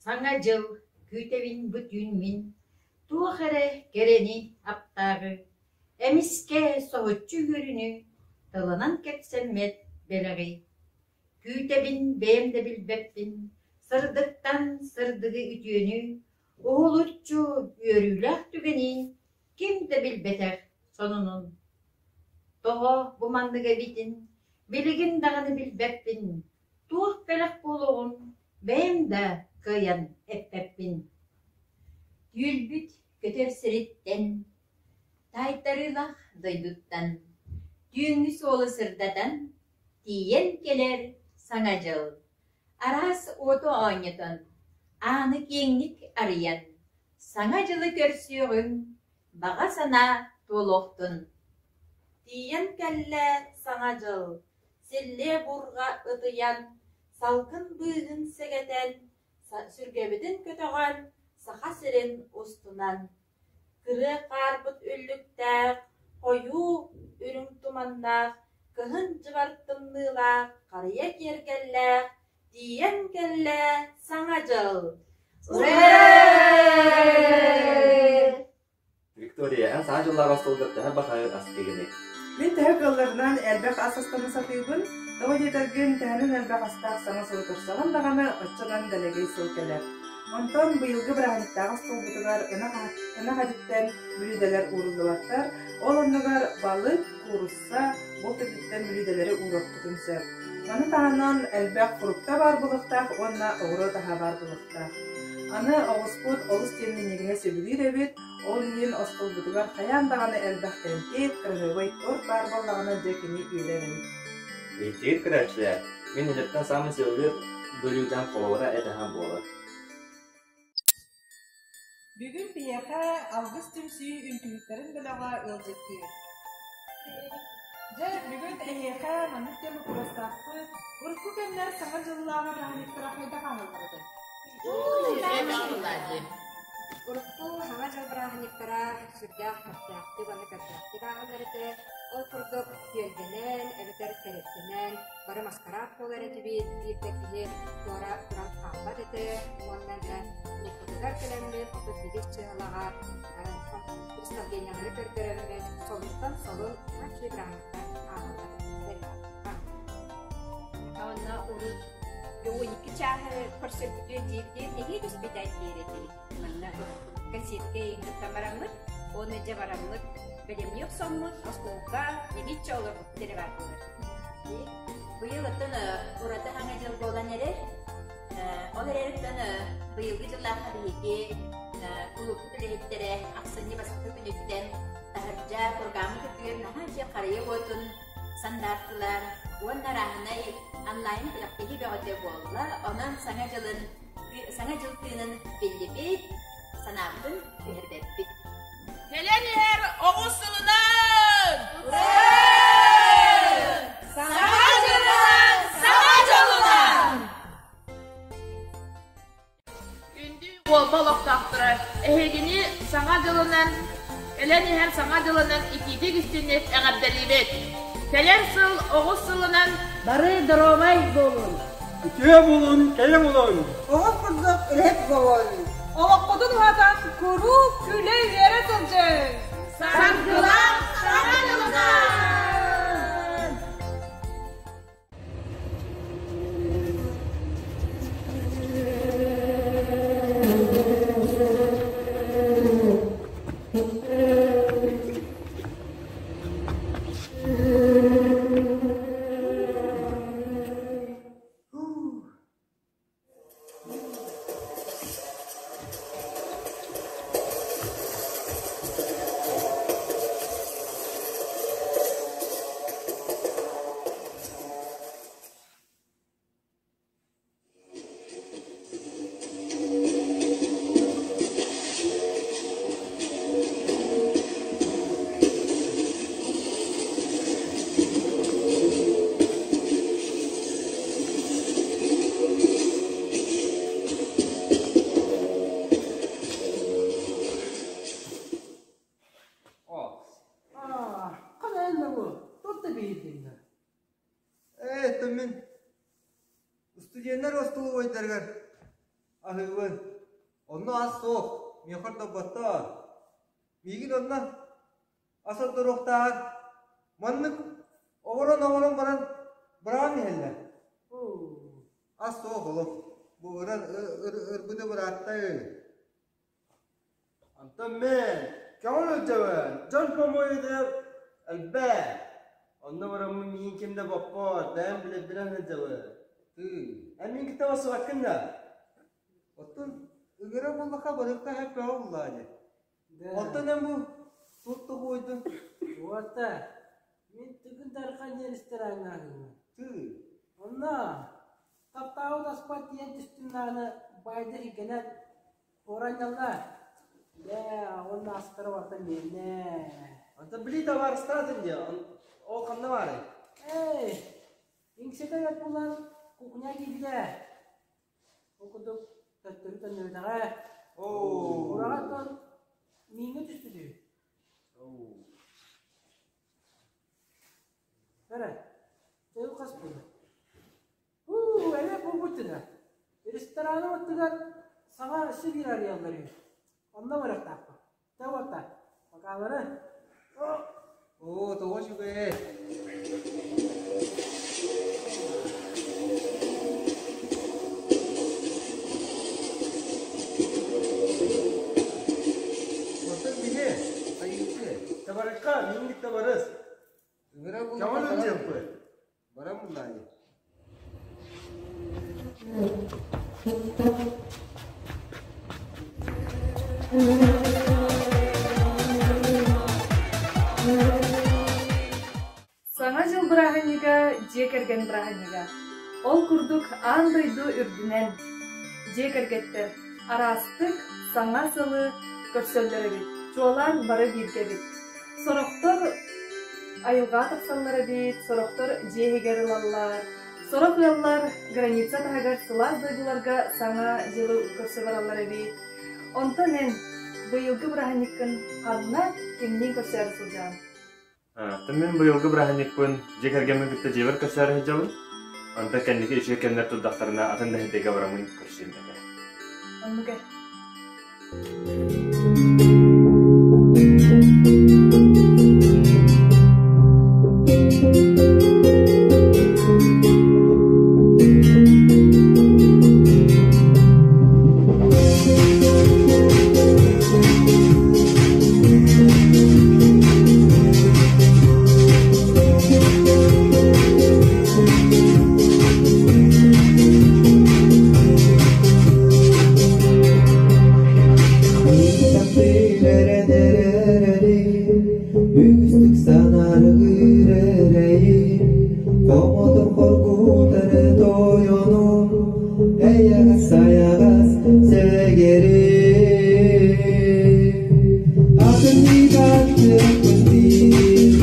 Саҥа дьыл күүтэбин бу түүн мин, туох эрэ кэрэни аптааҕы, эмискэ соһуччу үөрүүнү тылынан кэпсэммэт бэлэҕи. Күүтэбин бэйэм да билбэппин, сырдыктан сырдыгы үтүөнү, уһулуччу үөрүүлээх түгэни ким да билбэтэх сонунун. Тоҕо бу маннык эбитин билигин даҕаны билбэппин, туох бэлэх буолуоҕун бэйэм да кыайан эппэппин. Түүл-бит көтөр сириттэн, таайтарыылаах дойдуттан, түүҥҥү суолу сырдатан, тиийэн кэлэр Саҥа дьыл. Араас уоту оонньотон, ааны киэҥник арыйан, Саҥа дьылы көрсүөҕүҥ, баҕа санаа туолуохтун. Тиийэн кэллэ Саҥа дьыл, силлиэ-буурҕа ытыйан, салгын быыһын сэгэтэн, сүргэбитин көтөҕөн, Саха сирин устунан. Кырыа хаарбыт үллүктээх, хойуу үрүҥ туманнаах, кыһын дьыбар тымныылаах, харыйа киэргэллээх, тиийэн кэллэ Саҥа дьыл! Виктория, эн саҥа дьыллаах остуолга төһө баһаайы ас кигиний? Мин төһө кыалларынан элбэх ас астана сатыыбын. Тоҕо диэтэргин, төһөнөн элбэх астаах саҥа сылы көрсөҕүн даҕаны, оччонон дэлэгэй сыл кэлэр. Онтон быйылгы бырааһынньыктааҕы остуолбутугар ынах ынах этиттэн бүлүүдэлэр ууруллубаттар, ол оннугар балык, куурусса, булт этиттэн бүлүүдэлэри ууруохпутун сөп. Маны таһынан элбэх фрукта баар буолуохтаах уонна оҕуруот аһа баар буолуохтаах. Аны оҕуспут олус диэн минньигэһи сөбүлүүр эбит, ол иһин остуолбутугар хайаан даҕаны элбэх кэмпиэт, кыраһыабай торт баар буоллаҕына дьэ кини үөрэр эбит. Иитиир көрөөччүлэр, мин үлэттэн саамай сөбүлүүр блюдам холобура эт аһа буолар. Бүгүн биһиэхэ Алгыс түмсүү үҥкүүһүттэрин бөлөҕө ыалдьыттыыр. Дьэ, бүгүн эһиэхэ маннык диэн боппуруостаахпыт. Урукку кэмнэр Саҥа дьыллааҕы бырааһынньыктара хайдах ааһаллар этэй? Урукку Саҥа дьыл бырааһынньыктара сүрдээх көхтөөхтүк уонна көрдөөхтүк ааһаллар этэ. Ол курдук түөлбэнэн эбэтэр тэрилтэнэн бары маскараат буолар этибит, биир да киһи туора туран хаалбат этэ уонна дьэ кулууппутугар кэлэммит 31 чыһылаҕа представлениелары көрдөрөммүт солунтан солун үчүгэй бырааһынньыктар ааһаллар Уонна урут 12 чааһы көрсөрбүтүн диирдиир нэһиилэ испитээттиир этибит. Манна кассетка ыйыттан бараммыт, уонна дьэ бараммыт бэлэмнии охсоммут, оскуолга нэһииччэ олорбуппут эрэ баар буолар. Быйыл оттон ураты саҥа дьыл буолан эрэр. Ол эрээриттэн быйылгы дьыллаахха биһиги кулууппут үлэһиттэрэ ахсынньы бастакы күнүттэн таһырдьа кургааммыт үрдүгэр наһаа дьиэ харыйа уотун сандаартылар уонна арааһынай онлайн күрэхтэһии бөҕөтө буолла. Онон саҥа дьылын саҥа дьыл тыынын биллибит, санаабытын түһэрбэппит. Кэлэн иһэр оҕус сылынан! Саҥа дьылынан! Саҥа дьолунан! Күндү Уолба олохтоохторо, эһигини Саҥа дьылынан, кэлэн иһэр Саҥа дьылынан итиитик-истиҥник эҕэрдэлиибит! Кэлэр сыл оҕус сылынан Бары доруобай буолун! Үтүө буолун, кэрэ буолун! Оҕо курдук үлэһит буолун! Олоххутун уһатан куруук күлэ-үөрэ сылдьыҥ! Саргылаах Саҥа дьылынан! Ээ, мин Студеннар остолобуойдарыгар аһыыбын. Онно ас суох, миэхэ ордорботтор. Миигин онно ас ордоруохтааҕар маннык оҥорон-оҥорон баран быраҕан иһэллэр. Ас суох олох. Бу ыран ырбыты бырааттай. Онтон мин көҥүл ыдьабын, дьон помойутугар элбэх. Онно бараммын миигин ким да боппот, бэйэм билэрбинэн сылдьабын. Тыы, эн миигин кытта барсыбаккын да? Оттон ыҥыра буоллахха барыахха сөп бөҕө буоллаҕа дии. Оттон эн бу туох буойдун? Уота, мин Тыгын Дархан диэн рестораҥҥа аһыыбын. Тыы. Онно таптаабыт аспат диэн түстүм даҕаны баайдар иргэнэн Уранньаллар. Дьэ, уонна астара барыта миэнэ. Онтон били табаарыстаатын дии, ол ханна баарый? Эй, иҥсэтэ бэрт буолан кухня киирбитэ. Ол курдук төттөрү төннүбэтэҕэ. Ураҕаттан мииҥҥэ түспүтүй. Эрэ, дьэ хас буолла? Уу, эмиэ буолбут да. Рестораны аттыгар саҥа өссө биир арыйаллар үһү. Онно барыахтаахпын. Чэ уоттаа, бакаалары. Оо, тоҕо үчүгэй. Баран буллаайы. Саҥа дьыл бырааһынньыга дьиэ кэргэн бырааһынньыга. Ол курдук аан дойду үрдүнэн дьиэ кэргэттэр араастык саҥа сылы көрсөллөр эбит, чуолаан бары бииргэ эбит. Сорохтор айылҕаҕа тахсаллар эбит, сорохтор дьиэ иһигэр ылаллар, сорох ыаллар граница таһыгар сылаас дойдуларга саҥа дьылы көрсө бараллар эбит. Онтон эн быйылгы бырааһынньыккын ханна, кимниин көрсөөрү сылдьаҕын? Мин быйылгы бырааһынньыкпын дьиэ кэргэммин кытта дьиэбэр көрсөөрү сылдьабын. Онтон кэнники үчүгэй кэмнэр турдахтарына атын да сирдэргэ бараммын көрсүөм этэ. Оннук ээ. Үгүстүк санааргыыр эрэйи, Хомотор хоргутар тойонум, Эйэҕэс-сайаҕас сэгэри. Атын баттыппын билбэттии,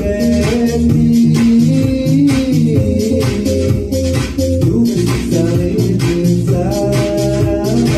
Үгүстүк саныыргын сарабаттыы.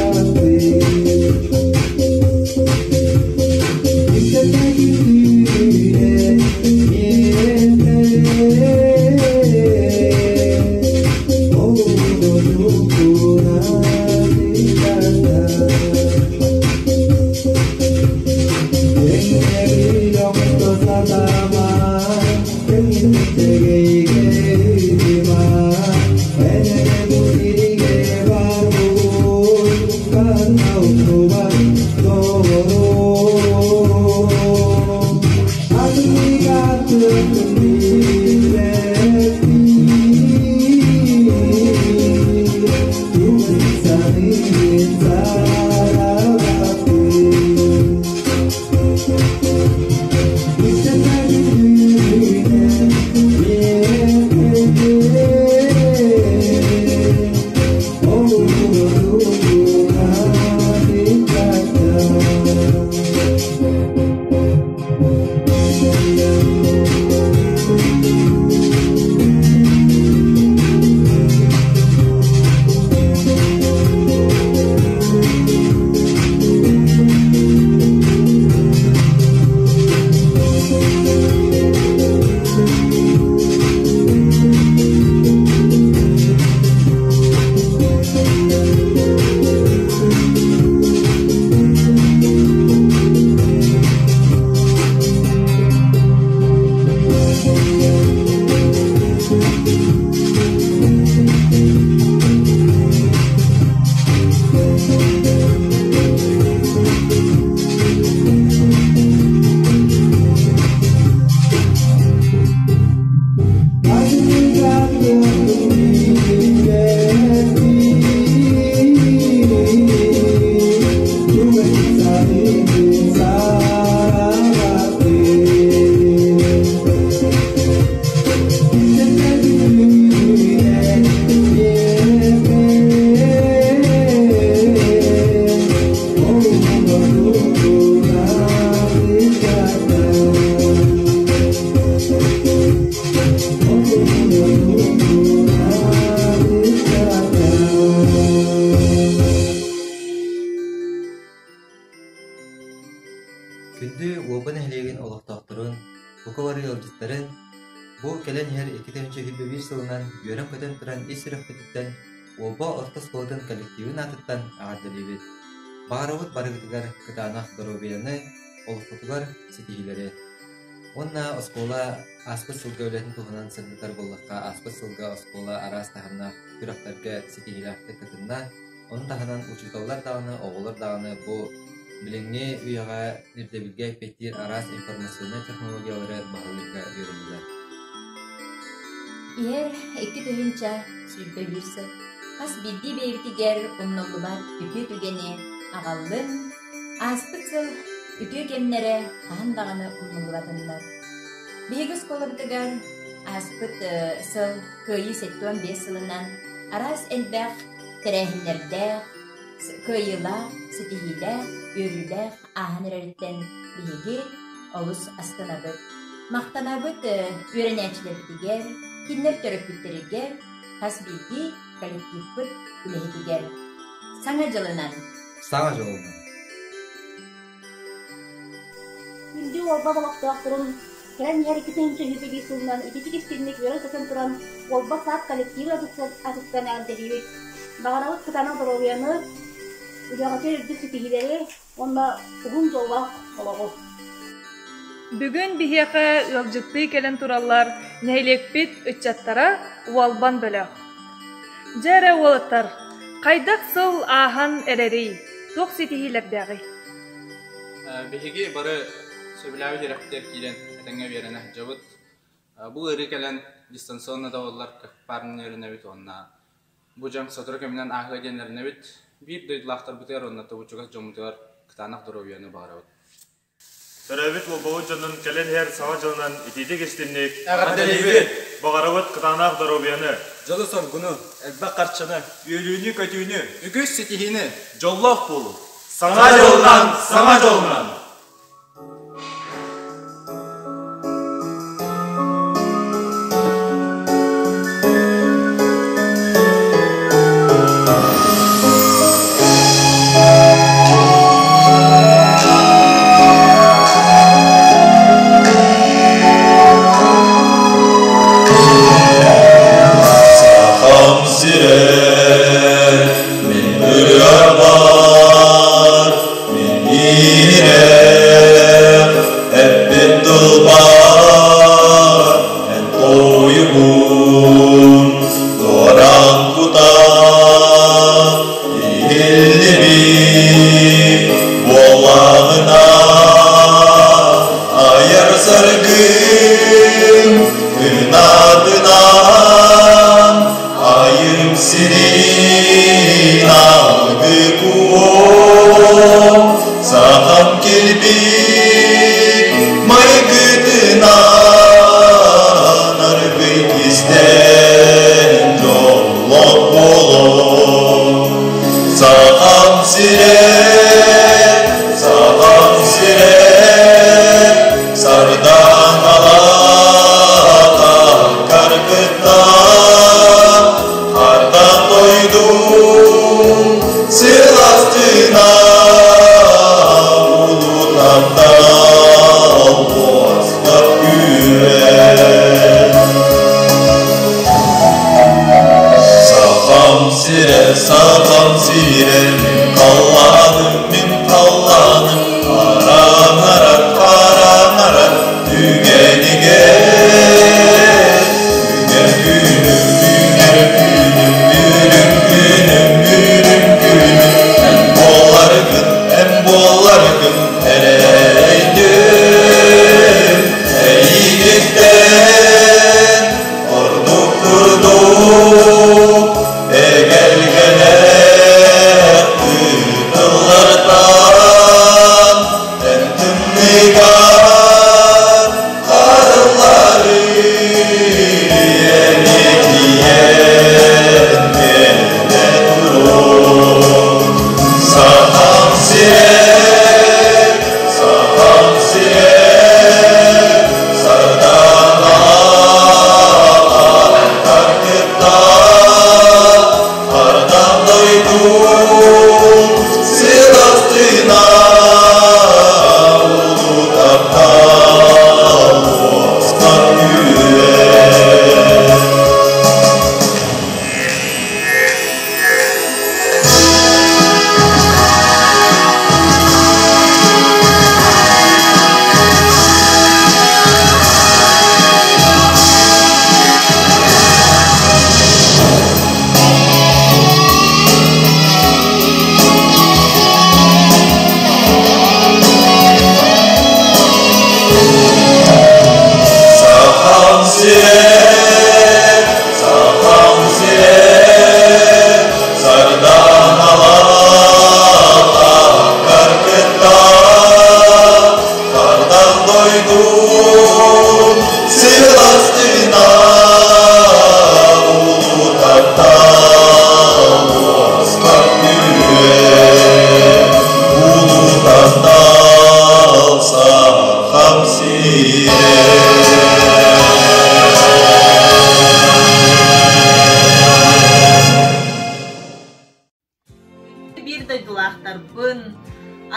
Күндү Уолба нэһилиэгин олохтоохторун, бука бары ыалдьыттарын, бу кэлэн иһэр 2021 сылынан үөрэн-көтөн туран ис сүрэхпититтэн Уолба орто оскуолатын коллективын аатыттан эҕэрдэлиибит. Баҕарабыт барыгытыгар кытаанах доруобуйаны, олоххутугар ситиһиилэри. Уонна оскуола ааспыт сылга үлэтин туһунан сырдатар буоллахха, ааспыт сылга оскуола араас таһымнаах күрэхтэргэ ситиһиилээхтик кытынна. Ону таһынан учууталлар даҕаны, оҕолор даҕаны бу билиҥҥи үйэҕэ ирдэбилгэ эппиэттиир араас информационнай технологиялары баһылыырга үөрэннилэр. Иһэр 2021 сыл хас биирдии бэйэбитигэр умнуллубат үтүө түгэни аҕаллын, ааспыт сыл үтүө кэмнэрэ хаһан даҕаны умнуллубатыннар. Биһиги оскуолабытыгар ааспыт сыл Кыайыы 75 сылынан араас элбэх тэрээһиннэрдээх, кыайыылаах, ситиһиилээх, үөрүүлээх ааһан эрэриттэн биһиги олус астынабыт. Махтанабыт үөрэнээччилэрбитигэр, кинилэр төрөппүттэригэр, хас биирдии коллективпыт үлэһитигэр. Саҥа дьылынан! Саҥа дьылынан! Күндү Уолба олохтоохторун кэлэн иһэр 2021 сылынан ититик истиҥник үөрэн-көтөн туран Уолба саад коллективын атыттан эҕэрдэлиибит. Баҕарабыт кытаанах доруобуйаны, үлэҕитигэр үрдүк ситиһиилэри уонна уһун дьоллоох олоҕу. Бүгүн биһиэхэ ыалдьыттыы кэлэн тураллар нэһилиэкпит ыччаттара Уолбан бөлөх. Дьэ эрэ уолаттар, хайдах сыл ааһан эрэрий, туох ситиһиилэрдээҕий? Биһиги бары сөбүлээбит үөрэхпитигэр киирэн этэҥҥэ үөрэнэ сылдьабыт. Бу ыарыы кэлэн дистанционно да буоллар парнын үөрэнэбит уонна бу дьаҥ сотору кэминэн ааһыа диэн эрэнэбит. Биир дойдулаахтарбытыгар уонна тобучугас дьоммутугар кытаанах доруобуйаны баҕарабыт. Төрөөбүт Уолбабыт дьонун кэлэн иһэр Саҥа дьылынан итиитик истинник Эҕэрдэлиибит! Баҕарабыт кытаанах доруобуйаны! Дьолу-соргуну, элбэх харчыны, үөрүүнү-көтүүнү, үгүс ситиһиини, дьоллоох буолуу! Саҥа дьылынан! Саҥа дьолунан! Сахам сирэ, мин ырыабар, мин иирэх, эппит тылбар, эн тойугун, дуораан кутаа, Иһиллибит буоллаҕына айар саргын кынатынан айым сирин алгы куом сахам килбик майгытынан аргый кистэн дьоллоох буолуо Сахам сирэ, Сахам сирэ, сардаҥалаата каргыттан, хардан дойдум сыластына улутандан уоскап күүрэн. Сахам сирэ, сахам сирэ, мин халлааным, мин халлааным, хараҥарар, хараҥарар түгэнигэр. Үүнэр күнүм, үүнэр күнүм, үрүҥ күнүм, үрүҥ күнүм, эн буоларгын, эн буоларгын эрэйдим. Эйигиттэн ордук курдук эгэлгэлээх тыытабын.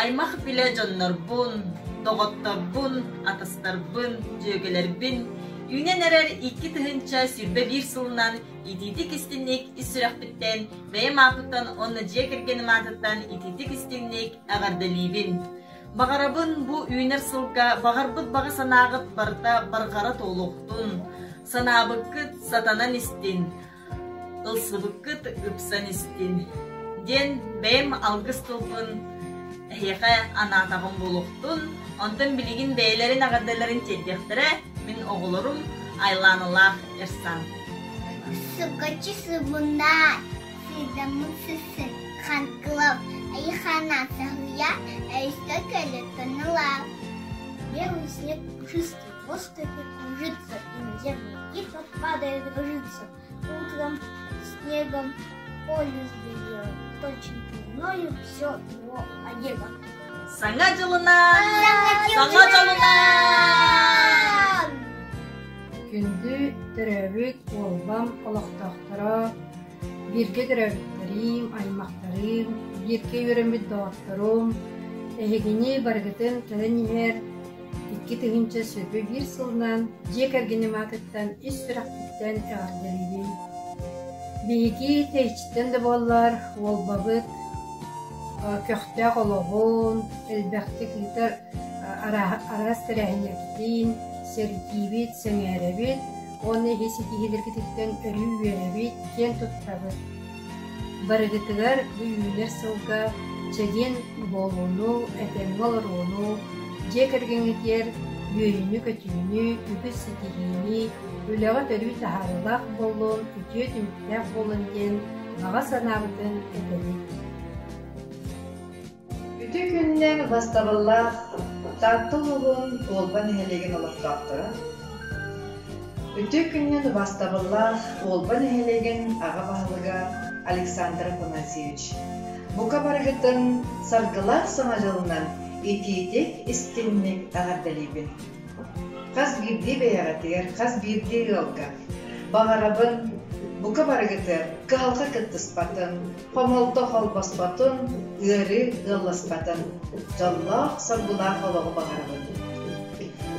Аймах-билэ дьоннорбун, доҕотторбун, атастарбын, дьүөгэлэрбин үүнэн эрэр 2021 сылынан итиитик-истиҥник ис сүрэхпиттэн, бэйэм ааппыттан уонна дьиэ кэргэним аатыттан итиитик-истиҥник эҕэрдэлиибин. Баҕарабын бу үүнэр сылга баҕарбыт баҕа санааҕыт барыта барҕара туолуохтун, санаабыккыт сатанан истин, ылсыбыккыт ыпсан истин диэн бэйэм алгыс тылбын эһиэхэ анаатаҕым буолуохтун. Онтон билигин бэйэлэрин эҕэрдэлэрин тиэрдиэхтэрэ мин оҕолорум Айлааналаах Эрсан. Сукачы сыбына, сыдамын сысы, ханкылав, айхана сахуя, айста кэлетаныла. Белый снег пушистый, в воздухе кружится, и на землю тихо падает ложится. Утром снегом поле взбелело, точно мною все его одело. Саҥа дьылынан! Саҥа дьолунан! Күндү төрөөбүт Уолбам олохтоохторо, бииргэ төрөөбүттэрим, аймахтарым, бииргэ үөрэммит доҕотторум, эһигини барыгытын кэлэн иһэр 2021 сылынан дьиэ кэргэним аатыттан ис сүрэхпиттэн эҕэрдэлиибин. Биһиги тэйиччиттэн да буоллар Уолбабыт көхтөөх олоҕун, элбэхтик ыытар араас тэрээһиннэрбитин сэргиибит, сэҥээрэбит уонна эһи ситиһиилэргититтэн өрүү үөрэбит, киэн туттабыт. Барыгытыгар бу үүнэр сылга чэгиэн буолууну, этэҥҥэ олорууну, дьиэ кэргэҥҥитигэр үөрүүнү-көтүүнү, үгүс ситиһиини, үлэҕит өрүү таһаарыылаах буоллун, үтүө түмүктээх буоллун диэн баҕа санаабытын этэбит. Үтүө күнүнэн убастабыллаах Таатта улууһун Уолба нэһилиэгин олохтоохторо! Үтүө күнүнэн убастабыллаах Уолба нэһилиэгин аҕа баһылыга Александр Афанасьевич! Бука барыгытын саргылаах Саҥа дьылынан итиитик, истиҥник эҕэрдэлиибин! Хас биирдии бэйэҕитигэр, хас биирдии ыалга баҕарабын бука барыгытыгар кыһалҕа кыттыспатын, хомолто холбоспотун, ыарыы ыалласпатын, дьоллоох-соргулаах олоҕу баҕарабын.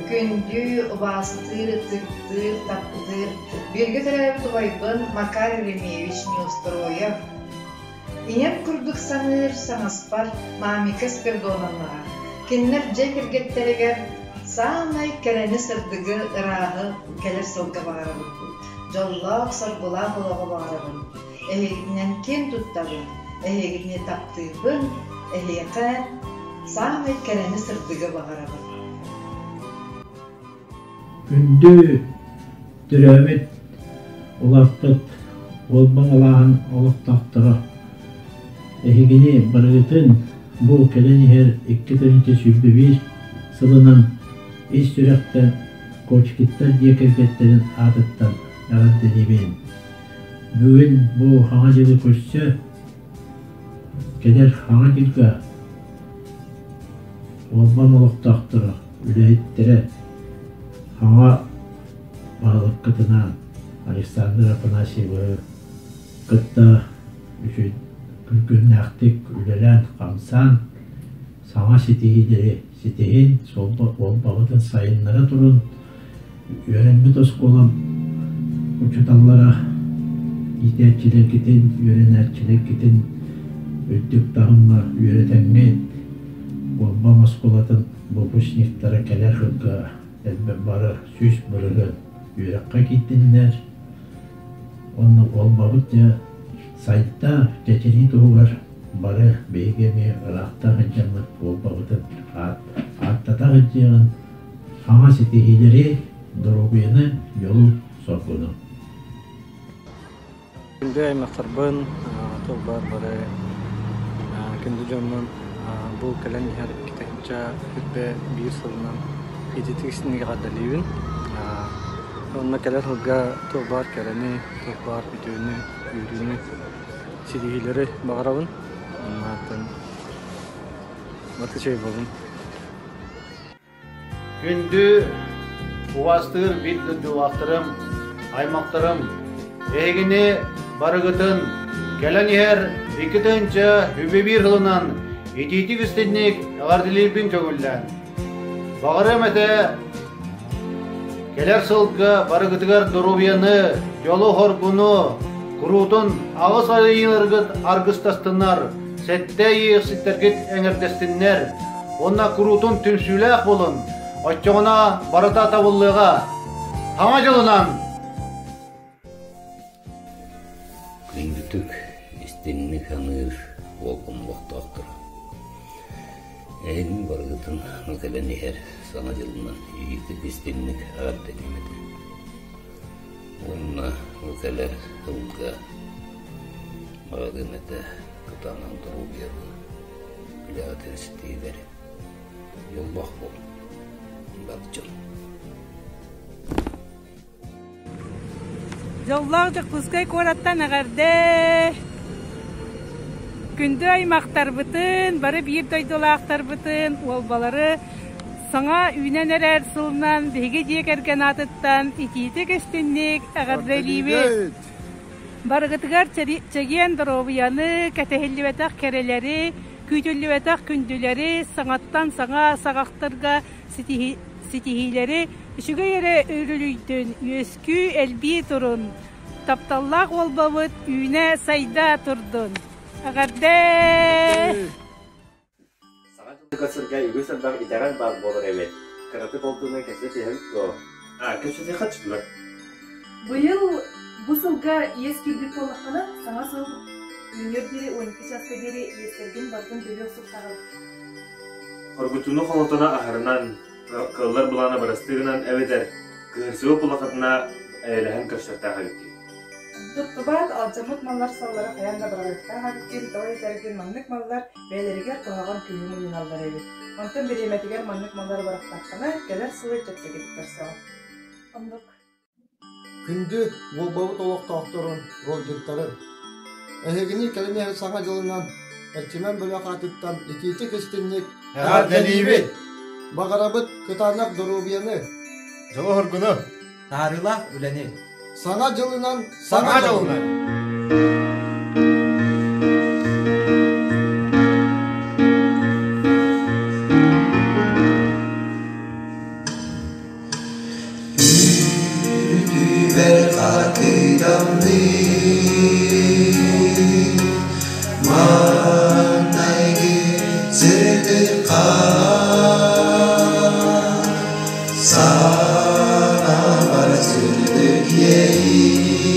Күндү, убаастыыр, ытыктыыр, таптыыр, бииргэ төрөөбүт убайбын Макар Еремеевич Неустроев Ийэм курдук саныыр саҥаспар Мамика Спирдоновнаҕа, кинилэр дьиэ кэргэттэригэр саамай кэрэни-сырдыгы, ырааһы кэлэр сылга баҕарабын. Дьоллоох-соргулаах олоҕу баҕарабын. Эһигитинэн киэн туттабын, эһигитини таптыыбын, эһиэхэ саамай кэрэни-сырдыгы баҕарабын. Күндү төрөөбүт, улааппыт Уолбаҥ алааһын олохтоохторо, эһигини барыгытын бу кэлэн иһэр 2021 сылынан ис сүрэхтэн Кочкиттар дьиэ кэргэттэрин аатыттан эҕэрдэлиибин. Бүгүн бу Хаҥа дьылы көрсө кэлэр Хаҥа дьылга Уолбам олохтоохторо, үлэһиттэрэ Хаҥа баһылыккытынаан Александр Афанасьевы кытта үчүгэй күннээхтик үлэлээн-хамсаан, саҥа ситиһиилэри ситиһин, уолбаҕытын сайыннара турун, үөрэммит оскуолам учууталлара иитээччилэргитин, үөрэнээччилэргитин үрдүк таһымҥа үөрэтэҥҥит, Уолбам оскуолатын выпускниктара кэлэр сылга элбэх бары 100% үөрэххэ киирдиннэр. Уонна Уолбабыт дьэ сайда, чэчирии туһугар бары биһиги эмиэ ыраахтан сылдьаммыт Уолбабытын ааттата сылдьыаҕын, саҥа ситиһиилэри, доруобуйаны, дьолу-соргуну. Күндү аймахтарбын, тылбар бары күндү дьоммун бу кэлэн иһэр 2021 сылынан ититик истиҥник эҕэрдэлиибин. Уонна кэлэр сылга туох баар кэрэни, туох баар үтүөнү, үөрүүнү, ситиһиилэри баҕарабын. Онно баты чэй буолун. Күндү убаастыыр биир дойдулаахтарым, аймахтарым, эһигини барыгытын кэлэн иһэр 2021 сылынан итиитик истинник Эҕэрдэлиирбин көҥүллээн. Баҕарыам этэ кэлэр сылга барыгытыгар доруобуйаны, дьолу-хоргуну, куруутун аҕыс айыыларгыт аргыстастыннар, сэттэ иэхситтэргит эҥэрдэстиннэр уонна куруутун түмсүүлээх буолун, оччоҕуна барыта табыллыаҕа. Саҥа дьылынан! Күндүтүк, истиҥник саныыр уолбун олохтоохторо. Эһигини барыгытын кэлэн иһэр Саҥа дьылынан иитик истиҥник эҕэрдэлиим этэ. Уонна бу кэлэр сылга баҕарыам этэ кытаанах доруобуйаны, үлэҕитин ситиһиилэри, дьоллоох буолун, бар дьон. Дьоллоох Дьокуускай куораттан эҕэрдэ! Күндү аймахтарбытын, бары биир дойдулаахтарбытын, уолбалары саҥа үүнэн эрэр сылынан биһиги дьиэ кэргэн аатыттан итиитик-истинник эҕэрдэлиибит! Барыгытыгар чэгиэн доруобуйаны, кэтэһиллибэтэх кэрэлэри, күүтүллүбэтэх күндүлэри, саҥаттан саҥа саҕахтарга ситиһиилэри үчүгэй эрэ үрүлүйдүн, үөскүү элбии турун, тапталлаах уолбабыт үүнэ-сайда турдун! Эҕэрдээ! Саҥа дьылга сырга үгүс элбэх итэҕэл баар буолар эбит. Кыратык ол туһунан кэпсэтиһэбит дуо? А, кэпсэтиэххэ түстүлэр. Быйыл бу сылга иэс киирбит буоллаххына, саҥа сыл үүнүөр диэри 12 чааска диэри иэстэргин барытын төлүөх суохтааҕын. Хоргутууну холотоно аһарынан, кыаллар былаана бырастыы гынан эбэтэр кыһырсыбыт улахатына эйэлэһэн көрсүөхтээх эбиккин. Туттубаат алдьаммыт маллар саллара хайаан да быраҕыахтаах эбиккин, тоҕо диэтэргин маннык маллар бэйэлэригэр куһаҕан күүһү мунньуналлар эбит. Онтон бириэмэтигэр маннык маллары бырахтаххына, кэлэр сылы чэпчэкитик көрсөҕүн. Оннук. Күндү Уолбабыт олохтоохторун, ыалдьыттарын! Эһигини кэлин иһэр Саҥа дьылынан Эрчимэн бөлөх аатыттан итиитик-истиҥник Эҕэрдэлиибит! Баҕарабыт кытаанах доруобуйаны, Дьолу-соргуну! Таһаарыылаах үлэни! Саҥа дьылынан Саҥа дьылынан! Үүтүбэр хатыдамныы Маҥнайгы сырдык хаан Санаабар сырдык иэйии.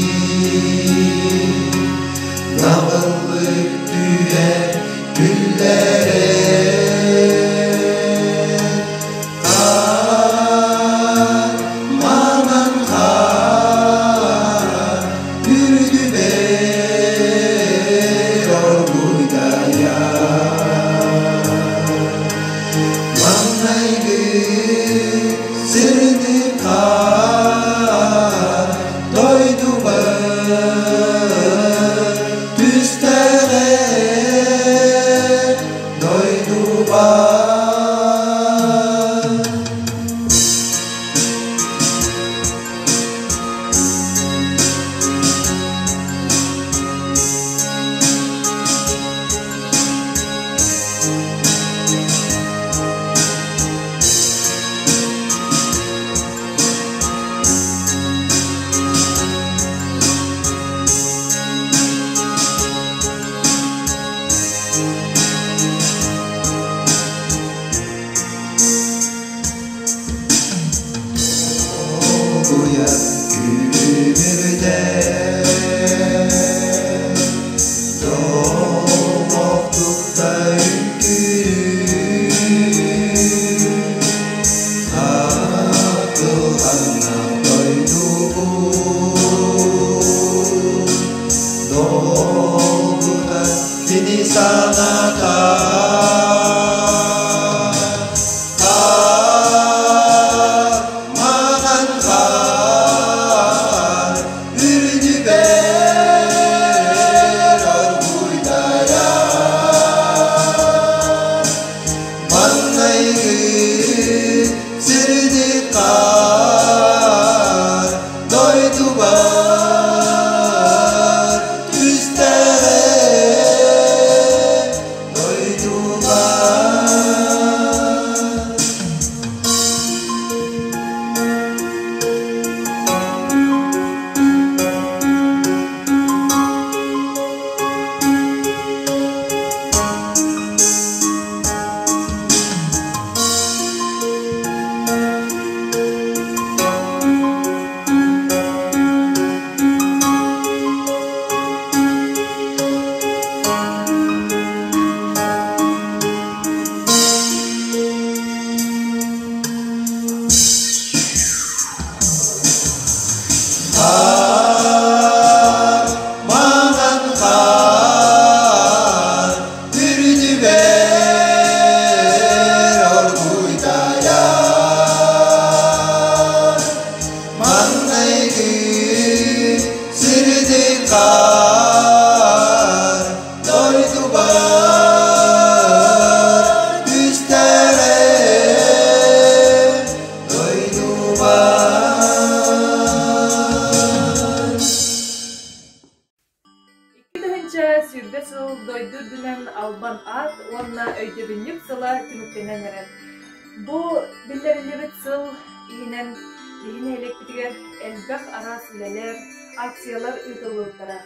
2020 сыл дойду үрдүнэн албан аат уонна өйдөбүнньүк сыла түмүктэнэн эрэр. Бу биллэриллибит сыл иһинэн биһи нэһилиэкпитигэр элбэх араас үлэлэр, акциялар ыытыллыбыттара.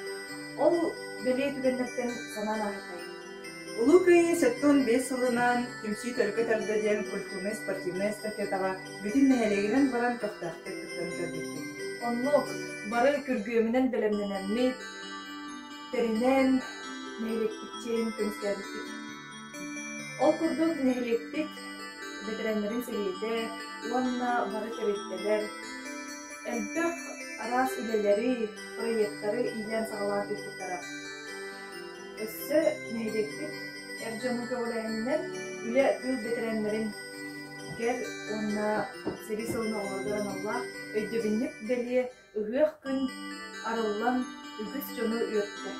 Ол бэлиэ түгэннэртэн санаан ааһытай. Улуу Кыайыы 75 сылынан Түмсүү төрүкү тарда диэн культурнай-спортивнай эстафетаҕа бүтүн нэһилиэгинэн баран көхтөөхтүк кыттан кэлбиппит. Оннук, бары күргүөмүнэн бэлэмнэнэммит, тэринэн, нэһилиэкпит чиэһин көмүскээбиппит. Ол курдук нэһилиэкпит бэтэрээннэрин сэбиэтэ уонна бары тэрилтэлэр элбэх араас үлэлэри, проектары иилээн-саҕалаан ыыппыттара. Өссө нэһилиэкпит эр дьонун көҕүлээһининэн үлэ тыыл бэтэрээннэрин кэр уонна сэрии сылын оҕолоругар аналлаах өйдөбүнньүк бэлиэ ыһыах күн арыллан үгүс дьону үөртэ.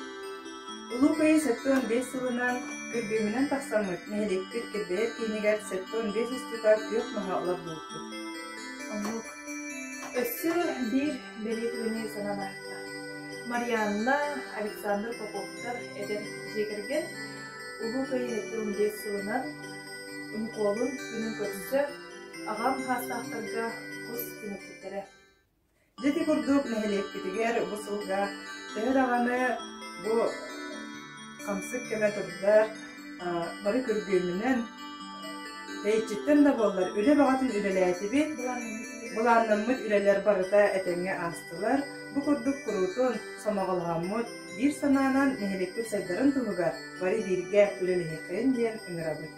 Улуу Кыайыы 75 сылынан күргүөмүнэн тахсаммыт нэһилиэкпит килбэйэр киинигэр 75 устука күөх маһа олордубуппут. Оннук. Өссө биир бэлиэ түгэни санаан ааста. Марианна, Александр Поповтар эдэр дьиэ кэргэн Улуу Кыайыы 75 сылынан Уникуолун күнүн көрсө аҕам хаастаахтарга кус түҥэппиттэрэ. Дьэ ити курдук нэһилиэкпитигэр бу сылга төһө даҕаны бу хамсык кэмэ турдар, бары күргүөмүнэн тэйиччиттэн да буоллар үлэ бөҕөтүн үлэлээтибит, былааннаммыт үлэлэр барыта этэҥҥэ аастылар. Бу курдук куруутун сомоҕолоһоммут, биир санаанан нэһилиэкпит сайдарын туһугар бары бииргэ үлэлэһиэххэйин диэн ыҥырабыт.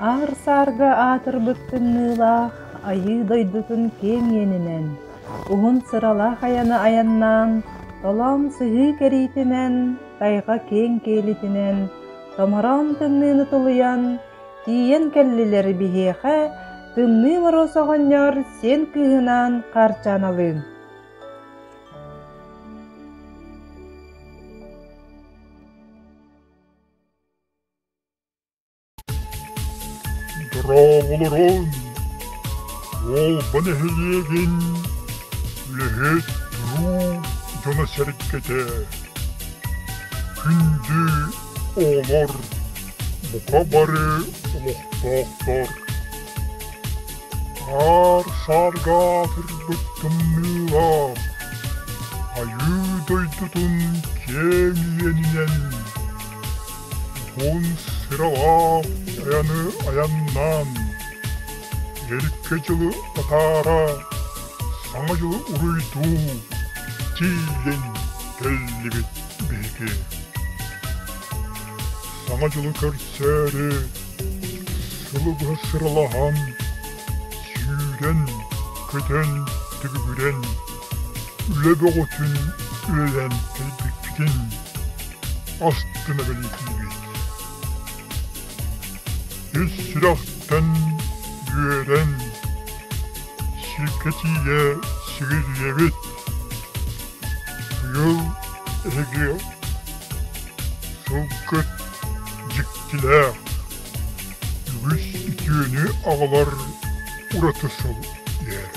Аар-саарга аатырбыт тымныылаах Айыы дойдутун киэҥ иэнинэн, уһун сыралаах айаны айаннаан, Толоон сыһыы кэриитинэн, тайҕа киэҥ киэлитинэн, томороон тымныыны тулуйан, тиийэн кэллилэр биһиэхэ Тымныы Моруос оҕонньор сиэн кыыһынаан Хаарчааналыын. Дорооболорун! Уолба нэһилиэгин үлэһит туруу дьоно-сэргэтэ, күндү оҕолор бука бары олохтоохтор. Аар-саарга аатырбыт тымныылаах, Айыы дойдутун киэҥ иэнинэн Уһун сыралаах айаны айаннаан, эргэ дьылы атаара, Саҥа дьылы уруйдуу тиийэн кэллибит биһиги. Саҥа дьылы көрсөөрү сылы быһа сыралаһан, сүүрэн-көтөн, түбүгүрэн, үлэ бөҕөтүн үлэлээн кэлбиккитин астына бэлиэтиибит. Ис сүрэхтэн үөрэн, сиргэ тиийэ сигилийэбит. Быйыл эһиги сылгыт дьиктилээх, үгүс үтүөнү аҕалар ураты сыл иһэр.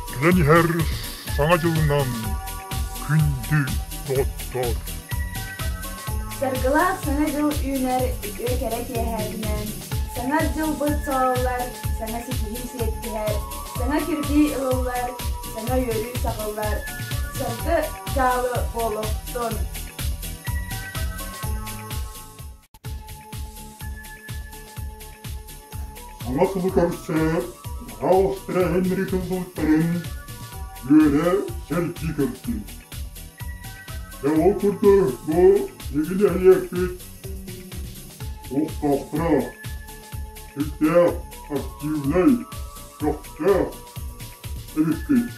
Кэлэн иһэр Саҥа дьылынан күндү доҕоттоор! Саргылаах Саҥа дьыл үүнэр үтүө кэрэ киэһээтинэн, Саҥа дьылбыт саҕаллар, саҥа ситиһии сиэттиһэр, саҥа кирбии ылыллар, саҥа үөрүү саҕыллар, саргы дьаалы буолуохтун! Саҥа сылы көрсө араас тэрээһиннэри тыллыбыттарын үөрэ сэргии көрдүм. Дьэ ол курдук бу биһиги нэһилиэкпит олохтоохторо сүрдээх активнай, көхтөөх эбиккит.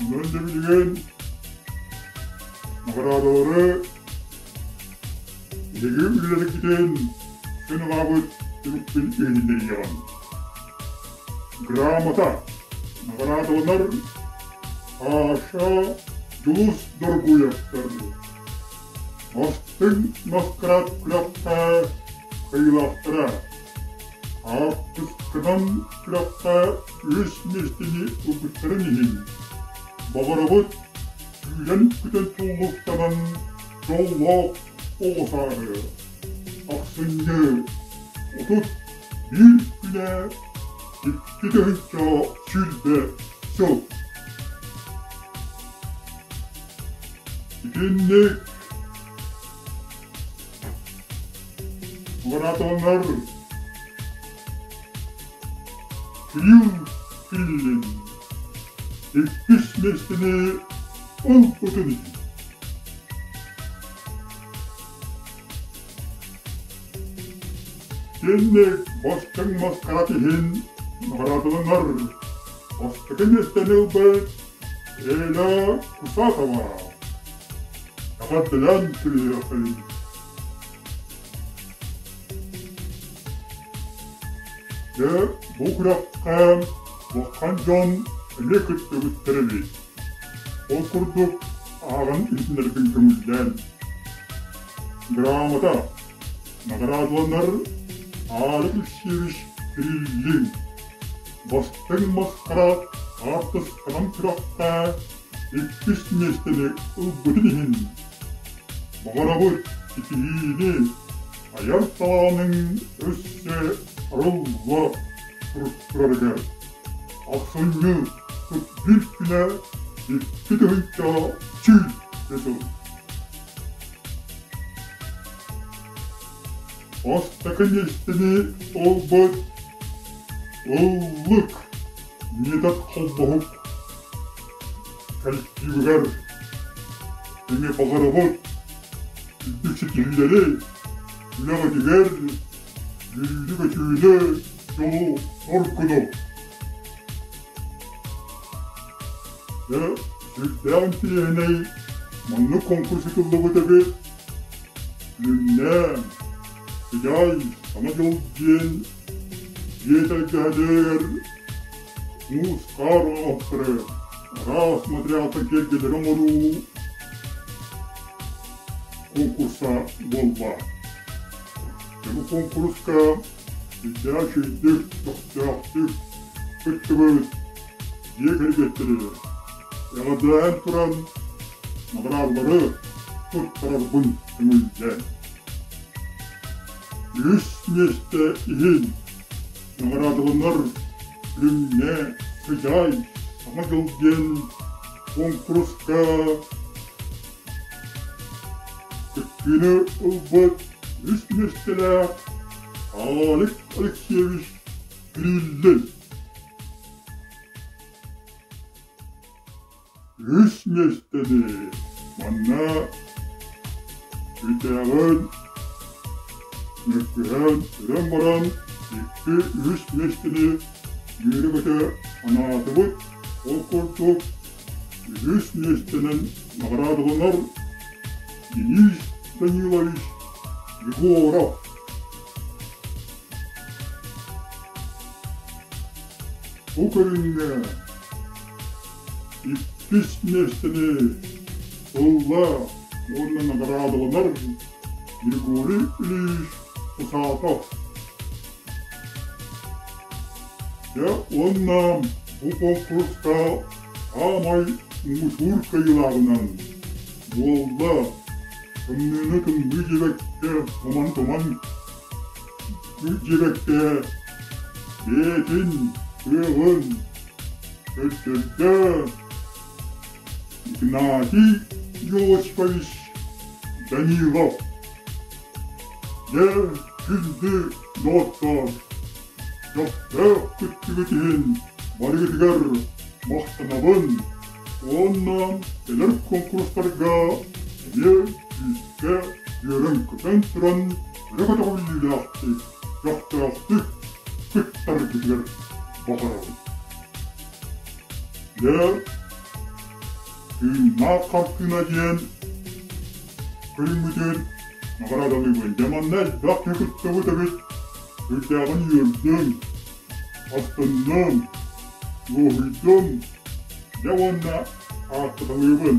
Онон дьэ билигин наҕараадалары Эһиги үлэлэргитин сыаналаабыт түмүкпүн иһитиннэриэҕим. Грамота наҕараадаланар Саша Дьулус Доргуевтар Бастыҥ маскарад күрэххэ кыайыылаахтара Хаартысканан күрэххэ үһүс миэстэни ылбыттарын иһин баҕарабыт сүүрэн-көтөн туллуктанан дьоллоох оҕо сааһы ахсынньы 31 күнэ 2020 сыл. Итинник Маратоннар Кирилл Кириллин иккис миэстэни ылбытын иһин. Итинник бастыҥ маскарад иһин наҕараадаланар бастакы миэстэни ылбыт Эля Кусатова. Эҕэрдэлээн кэлиэххин. Дьэ, бу күрэххэ улахан дьон эмиэ кыттыбыттар эбит. Ол курдук ааҕан иһитиннэрбин көҥүллээн. Грамота наҕараадаланар Алик Алексеевич Кириллин бастыҥ маскараат хаартысканан күрэххэ иккис миэстэни ылбытын иһин баҕарабыт ситиһиини айар талааныҥ өссө арылла турарыгар. Ахсынньы биир күнэ 2000 сыл. Бастакы миэстэни ылбыт Ыллык Медат холбоһук коллективыгар эмиэ баҕарабыт үрдүк ситиһиилэри, үлэҕитигэр үөрүүнү-көтүүнү, дьолу-соргуну! Дьэ, сүрдээх интириэһинэй маннык конкурс ыытыллыбыт эбит. Күннээн, Сыдьаай Саҥа дьыл диэн дьиэ тэлгэһэтигэр муус хаар оҥоһуктары, араас материалтан киэргэллэри оҥоруу конкурса буолла. Дьэ бу куонкуруска сүрдээх үчүгэйдик, көхтөөхтүк кыттыбыт дьиэ кэргэттэри эҕэрдэлээн туран наҕараадалары туттарарбын көҥүллээн. Үс миэстэ иһин наҕараадаланар Күҥҥэ Сыдьаай Саҥа дьыл диэн куонкуруска кыттыыны ылбыт үс миэстэлээх Алик Алексеевич Кириллин. Үс миэстэни манна бүтээҕин мөккүһэн ыран баран икки үс миэстэни үөрэ-көтө анаатыбыт. Ол курдук үһүс миэстэнэн наҕараадаланар Денис Данилович Егоров. Бу көрүҥҥэ иккис миэстэни ылла уонна наҕараадаланар Григорий Ильич Кусатов. Дьэ уонна бу куонкуруска саамай муҥутуур кыайыылааҕынан буолла тымныыны тымныы диэбэккэ туман-туман диэбэккэ бэйэтин кыаҕын көрдөрдө Игнатий Иосифович Данилов. Дьэ, күндү доҕоттоор, көхтөөх кыттыгыт иһин барыгытыгар махтанабын уонна кэлэр куонкурустарга эмиэ күүскэ үөрэн-көтөн туран өрө көтөҕүллүүлээхтик, көхтөөхтүк кыттаргытыгар баҕарабын. Дьэ, тыыннаах хартыына диэн көрүҥмүтүн наҕараадалыыбын. Дьэ, манна элбэх киһи кыттыбыт эбит. Сүрдээҕин үөрдүм, астынным, дуоһуйдум. Дьэ уонна ааттаталыыбын.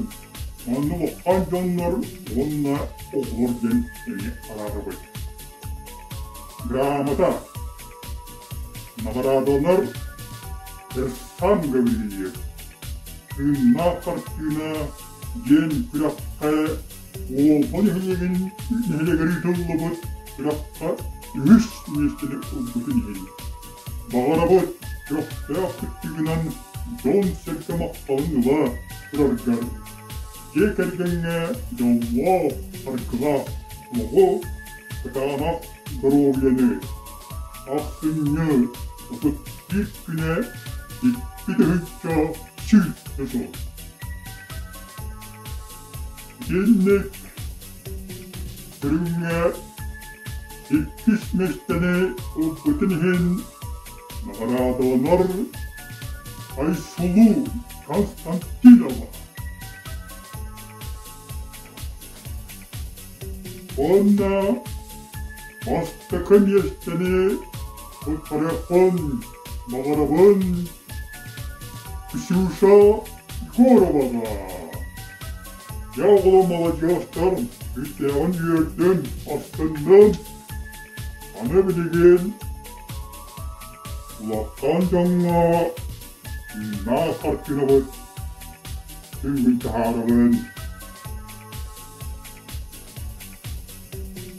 Манна улахан дьоннор уонна оҕолор диэн эмиэ араарабыт. Грамота. Наҕараадаланар Эрсан Гаврильев. Тыыннаах хартыына диэн күрэххэ Уолба нэһилиэгин нэһилиэгэр ыытыллыбыт күрэххэ үһүс миэстэни ылбытын иһин баҕарабыт көхтөөх кыттыыгынан дьон-сэргэ махталын ыла тураргар, дьиэ кэргэҥҥэ дьоллоох, саргылаах олоҕу, кытаанах доруобуйаны, ахсынньы 31 күнэ 2120 сыл. Итинник көрүҥҥэ иккис миэстэни ылбытын иһин наҕараадаланар Айсулу Константинова. Уонна бастакы миэстэни туттарыахпын баҕарабын Ксюша Егороваҕа. Дьэ оҕолор маладьыастар, үстээҕин үөрдүм, астынным. Аны билигин улахан дьоҥҥо тыыннаах хартыынабыт түҥҥүн таһаарабын.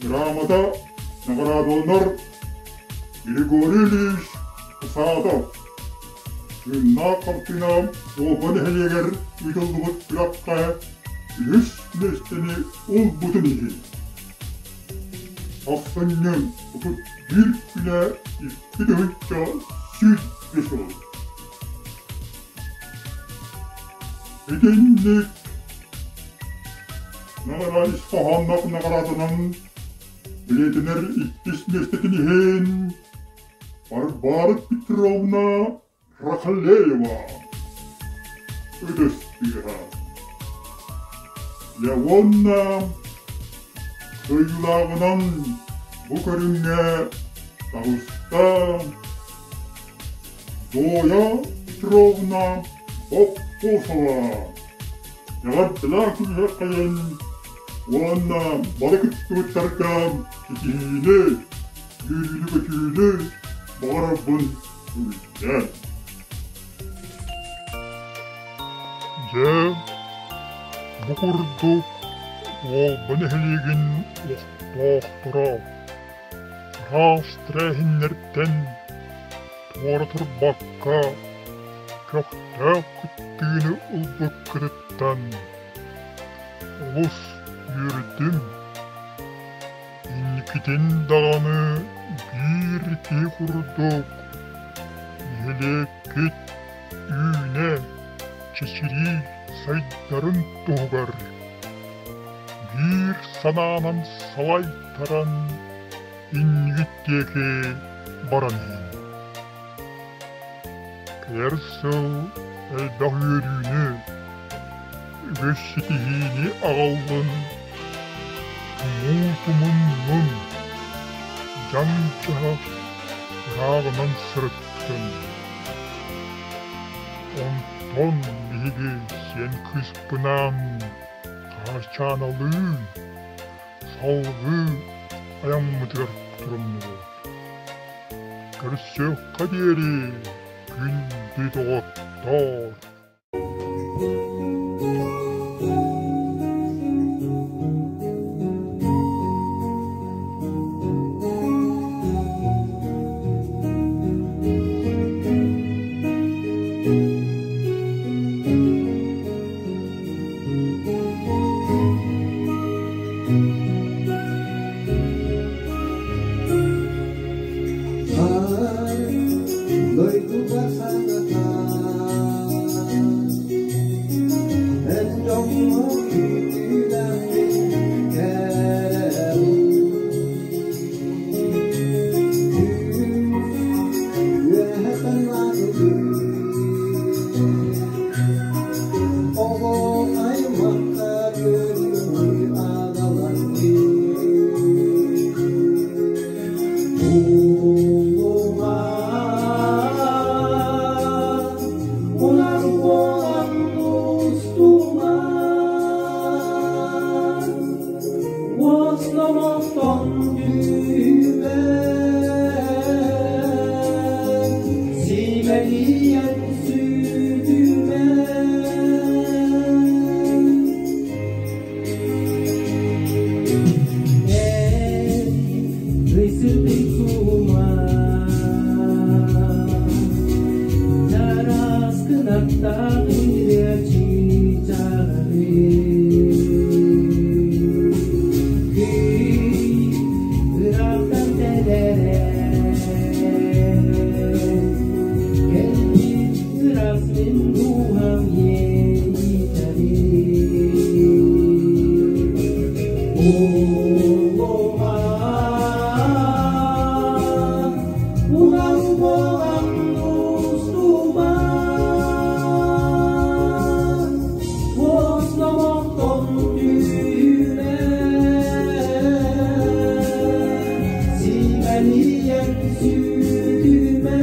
Грамота наҕараадаланар Григорий Ильич Усатов. Тыыннаах хартыына Уолба нэһилиэгэр ыытыллыбыт күрэххэ үһүс миэстэни ылбытын иһин ахсынньы 31 күнэ 2105 сыл. Итинник наҕара ис хоһоонноох наҕараатанан билиэтинэр иккис миэстэтин иһин Варвара Петровна Рахлеева. ытыс тыаһа. Дьэ уонна кыайыылааҕынан бу көрүҥҥэ таҕыста Зоя Петровна Боппосова. Эҕэрдэлээх күнүһэххэйэн уонна бары кыттыбыттарга ситиһиини, үөрүүнү-көтүүнү баҕарарбын үллэн. Дьэ, бу курдук Уолба нэһилиэгин олохтоохторо араас тэрээһиннэртэн туора турбакка көхтөөх кыттыыны ылбыккытыттан олус үөрдүм. Инникитин даҕаны биир киһи курдук нэһилиэккит үүнэ, чэчирии сайдарын туһугар биир санаанан салайтаран иннигит диэки баран иһиҥ. Кэлэр сыл элбэх үөрүүнү, үгүс ситиһиини аҕаллын, тумуу тумуннун, дьаҥ-дьаһах ырааҕынан сырыттын. Онтон биһиги сиэн кыыспынаан Хаарчааналыын салгыы айаммытыгар туруннубут. Көрсүөххэ диэри, күндү доҕоттоор! Дойдубар санатан, эн дьоҥҥо күүтүүлээхпин кэрэбин. Үөһэттэн Оҕо аймахха күнү аҕалан Унар буолан устуман, уос номохтон түүмэн, симэлийэн сүтүмэн. Эн Рисилдик сума Чараас кынаттаах илэ чыычааҕы Күй ыраахтан тэлэрэ Кэлбит ыраас мин дууһам иэйиитэри Унар буолан устубат, уос номохтон түүнэ, симэлийэн сүтүмэ.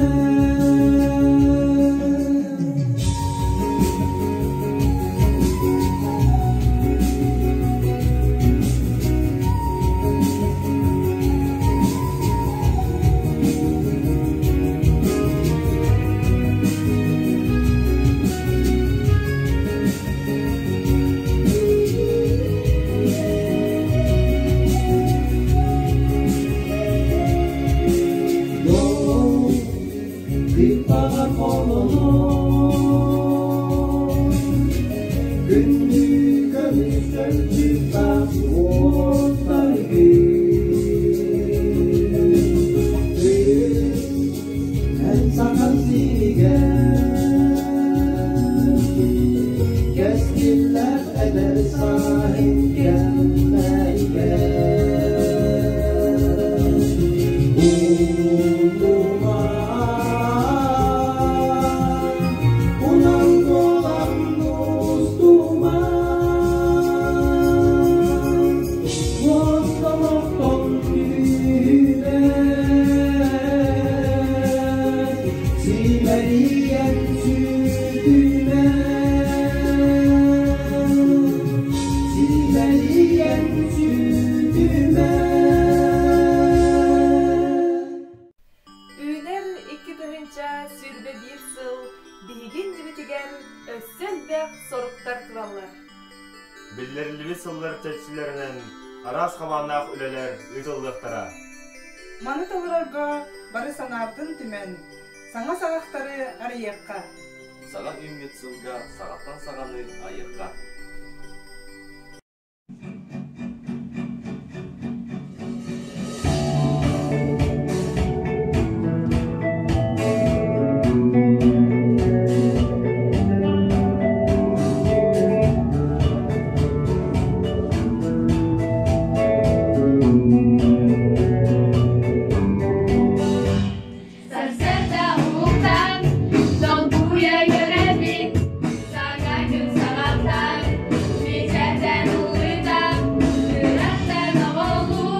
иннибитигэр өссө элбэх соруктар тураллар. Биллэриллибит сыллар чэрчилэринэн араас хабааннаах үлэлэр ыытыллыахтара. Маны толорорго бары санаабытын түмэн, саҥа саҕахтары арыйыахха. Саҥа үүммүт сылга саҕаттан саҕаны айыахха. Сарсыарда уһуктан, долгуйа үөрэбит, саҥа күн саҕаттан, мичээрдэн уллутан, үрэхтэн оҕолуу,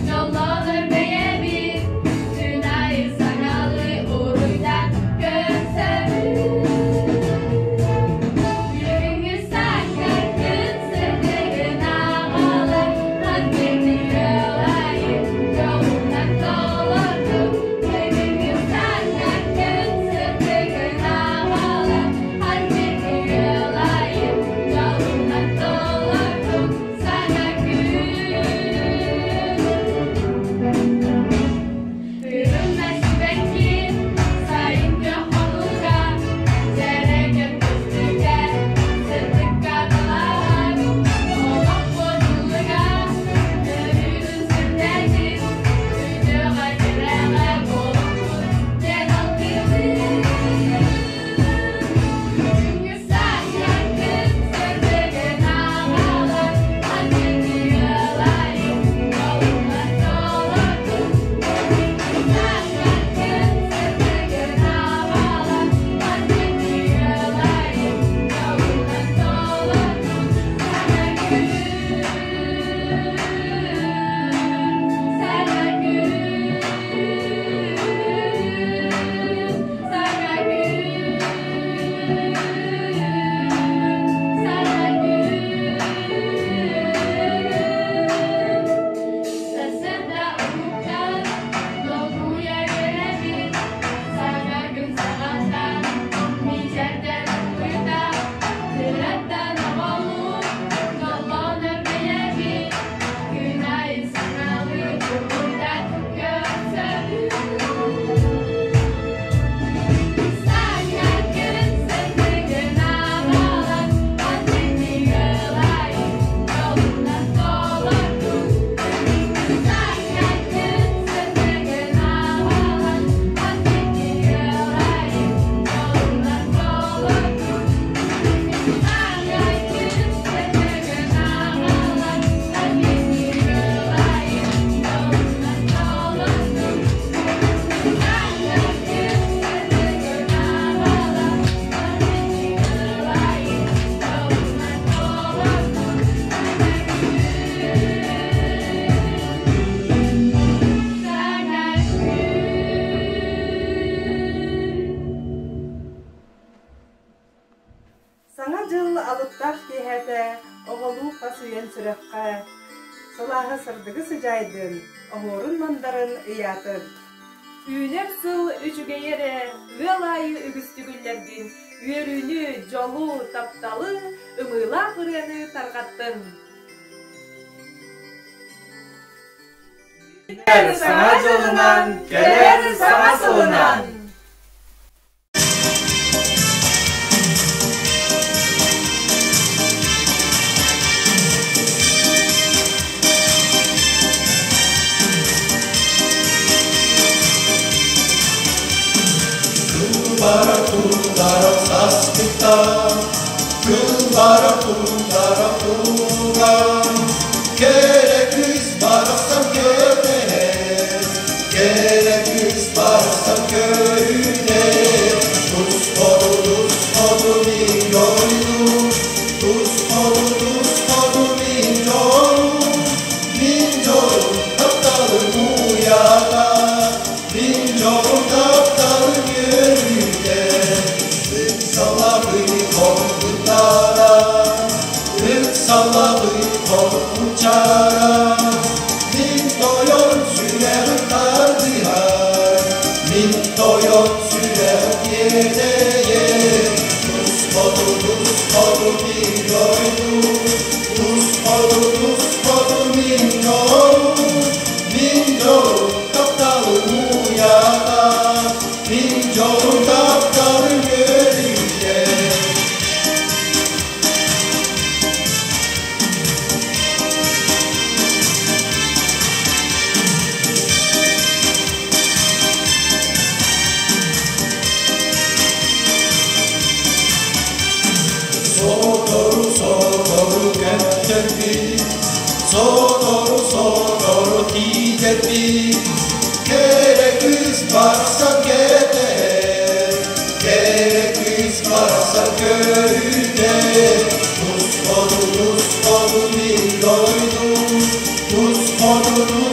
дьоллонор бэйэбит, күн аайы саҥалыы уруйдан көрсөбүт. Бүгүҥҥү саҥа күн сырдыгын аҕалар, хас биирдии ыал аайы дьолунан толордун. Бүгүҥҥү саҥа күн сырдыгын аҕалар, хас биирдии ыал аайы дьолунан толордун. Саҥа күн. Үрүҥ сибэкки сайыҥҥы хонууга дьэрэкэн көстүүгэ сырдыкка талаһар олохпут ыллыга өрүүтүн сирдээтин үтүөҕэ кэрэҕэ буолуохпут диэн алгыыбын. Бүгүҥҥү саҥа күн сырдыгын аҕалар, хас биирдии ыал аайы дьолунан толордун. Саҥа күн сырдыгын аҕалар, хас биирдии ыал аайы дьолунан толордун. Саҥа күн, саҥа күн, саҥа күн, саҥа күн. Сарсыарда уһуктан, долгуйа үөрэбит, саҥа күн саҕаттан, мичээрдэн уйута, кыраттан оҕолуу, дьоллонор бэйэбит, күн аайы саҥалыы уруйдан көрсөбүт. Саҥа күн сырдыгын аҕалан, хас биирдии ыал аайы дьолунан толордун. Саҥа күн сырдыгын аҕалан, хас биирдии ыал аайы дьолунан толордун. Саҥа күн сырдыгын аҕалан, хас биирдии ыал аайы дьолунан толордун. Саҥа күн сырдыгын аҕалан, хас биирдии ыал аайы дьолунан толордун. Саҥа күн, саҥа күн. Саҥа дьыл алыптаах киэһэтэ оҕолуу хас үйэн сүрэххэ сылааһы сырдыгы сыдьаайдын, оһуорун-мандарын ыйаатын. Үүнэр сыл үчүгэйэ эрэ ыал аайы үгүстүк үллэрдин, үөрүүнү, дьолу, тапталы, ымыылаах ырыаны тарҕаттын. Саҥа дьылынан, кэлэр саҥа сылынан! Кылбара куллара саспыта, кылбара куллара куура, Кэрэ кыыс барахсан көтөһөр, кэрэ кыыс барахсан көрүнэр. Тус хоту, тус хоту мин дойдум, тус хоту, тус хоту мин дьолум, мин дьолум тапталым уйата, мин дьолум тапталым үөрүүтэ. Ыксалабый хоҥкутара, ыксалабый хоҥкучара, мин тойон сүрэҕим тардыһар, мин тойон сүрэҕим иэдэйэр. Тус мин дойду, Тус хоту, тус хоту мин дьолум, Мин дьолум тапталым уйата, Мин дьолум тапталым үөрүүтэ. Сотору, сотору көттөрбүт, сотору, сотору тиийдэрбит, Кэрэ кыыс барсан кэтэһэр, кэрэ кыыс барсан көрүтэр. Тус хоту, тус хоту мин дойдум, тус хоту, тус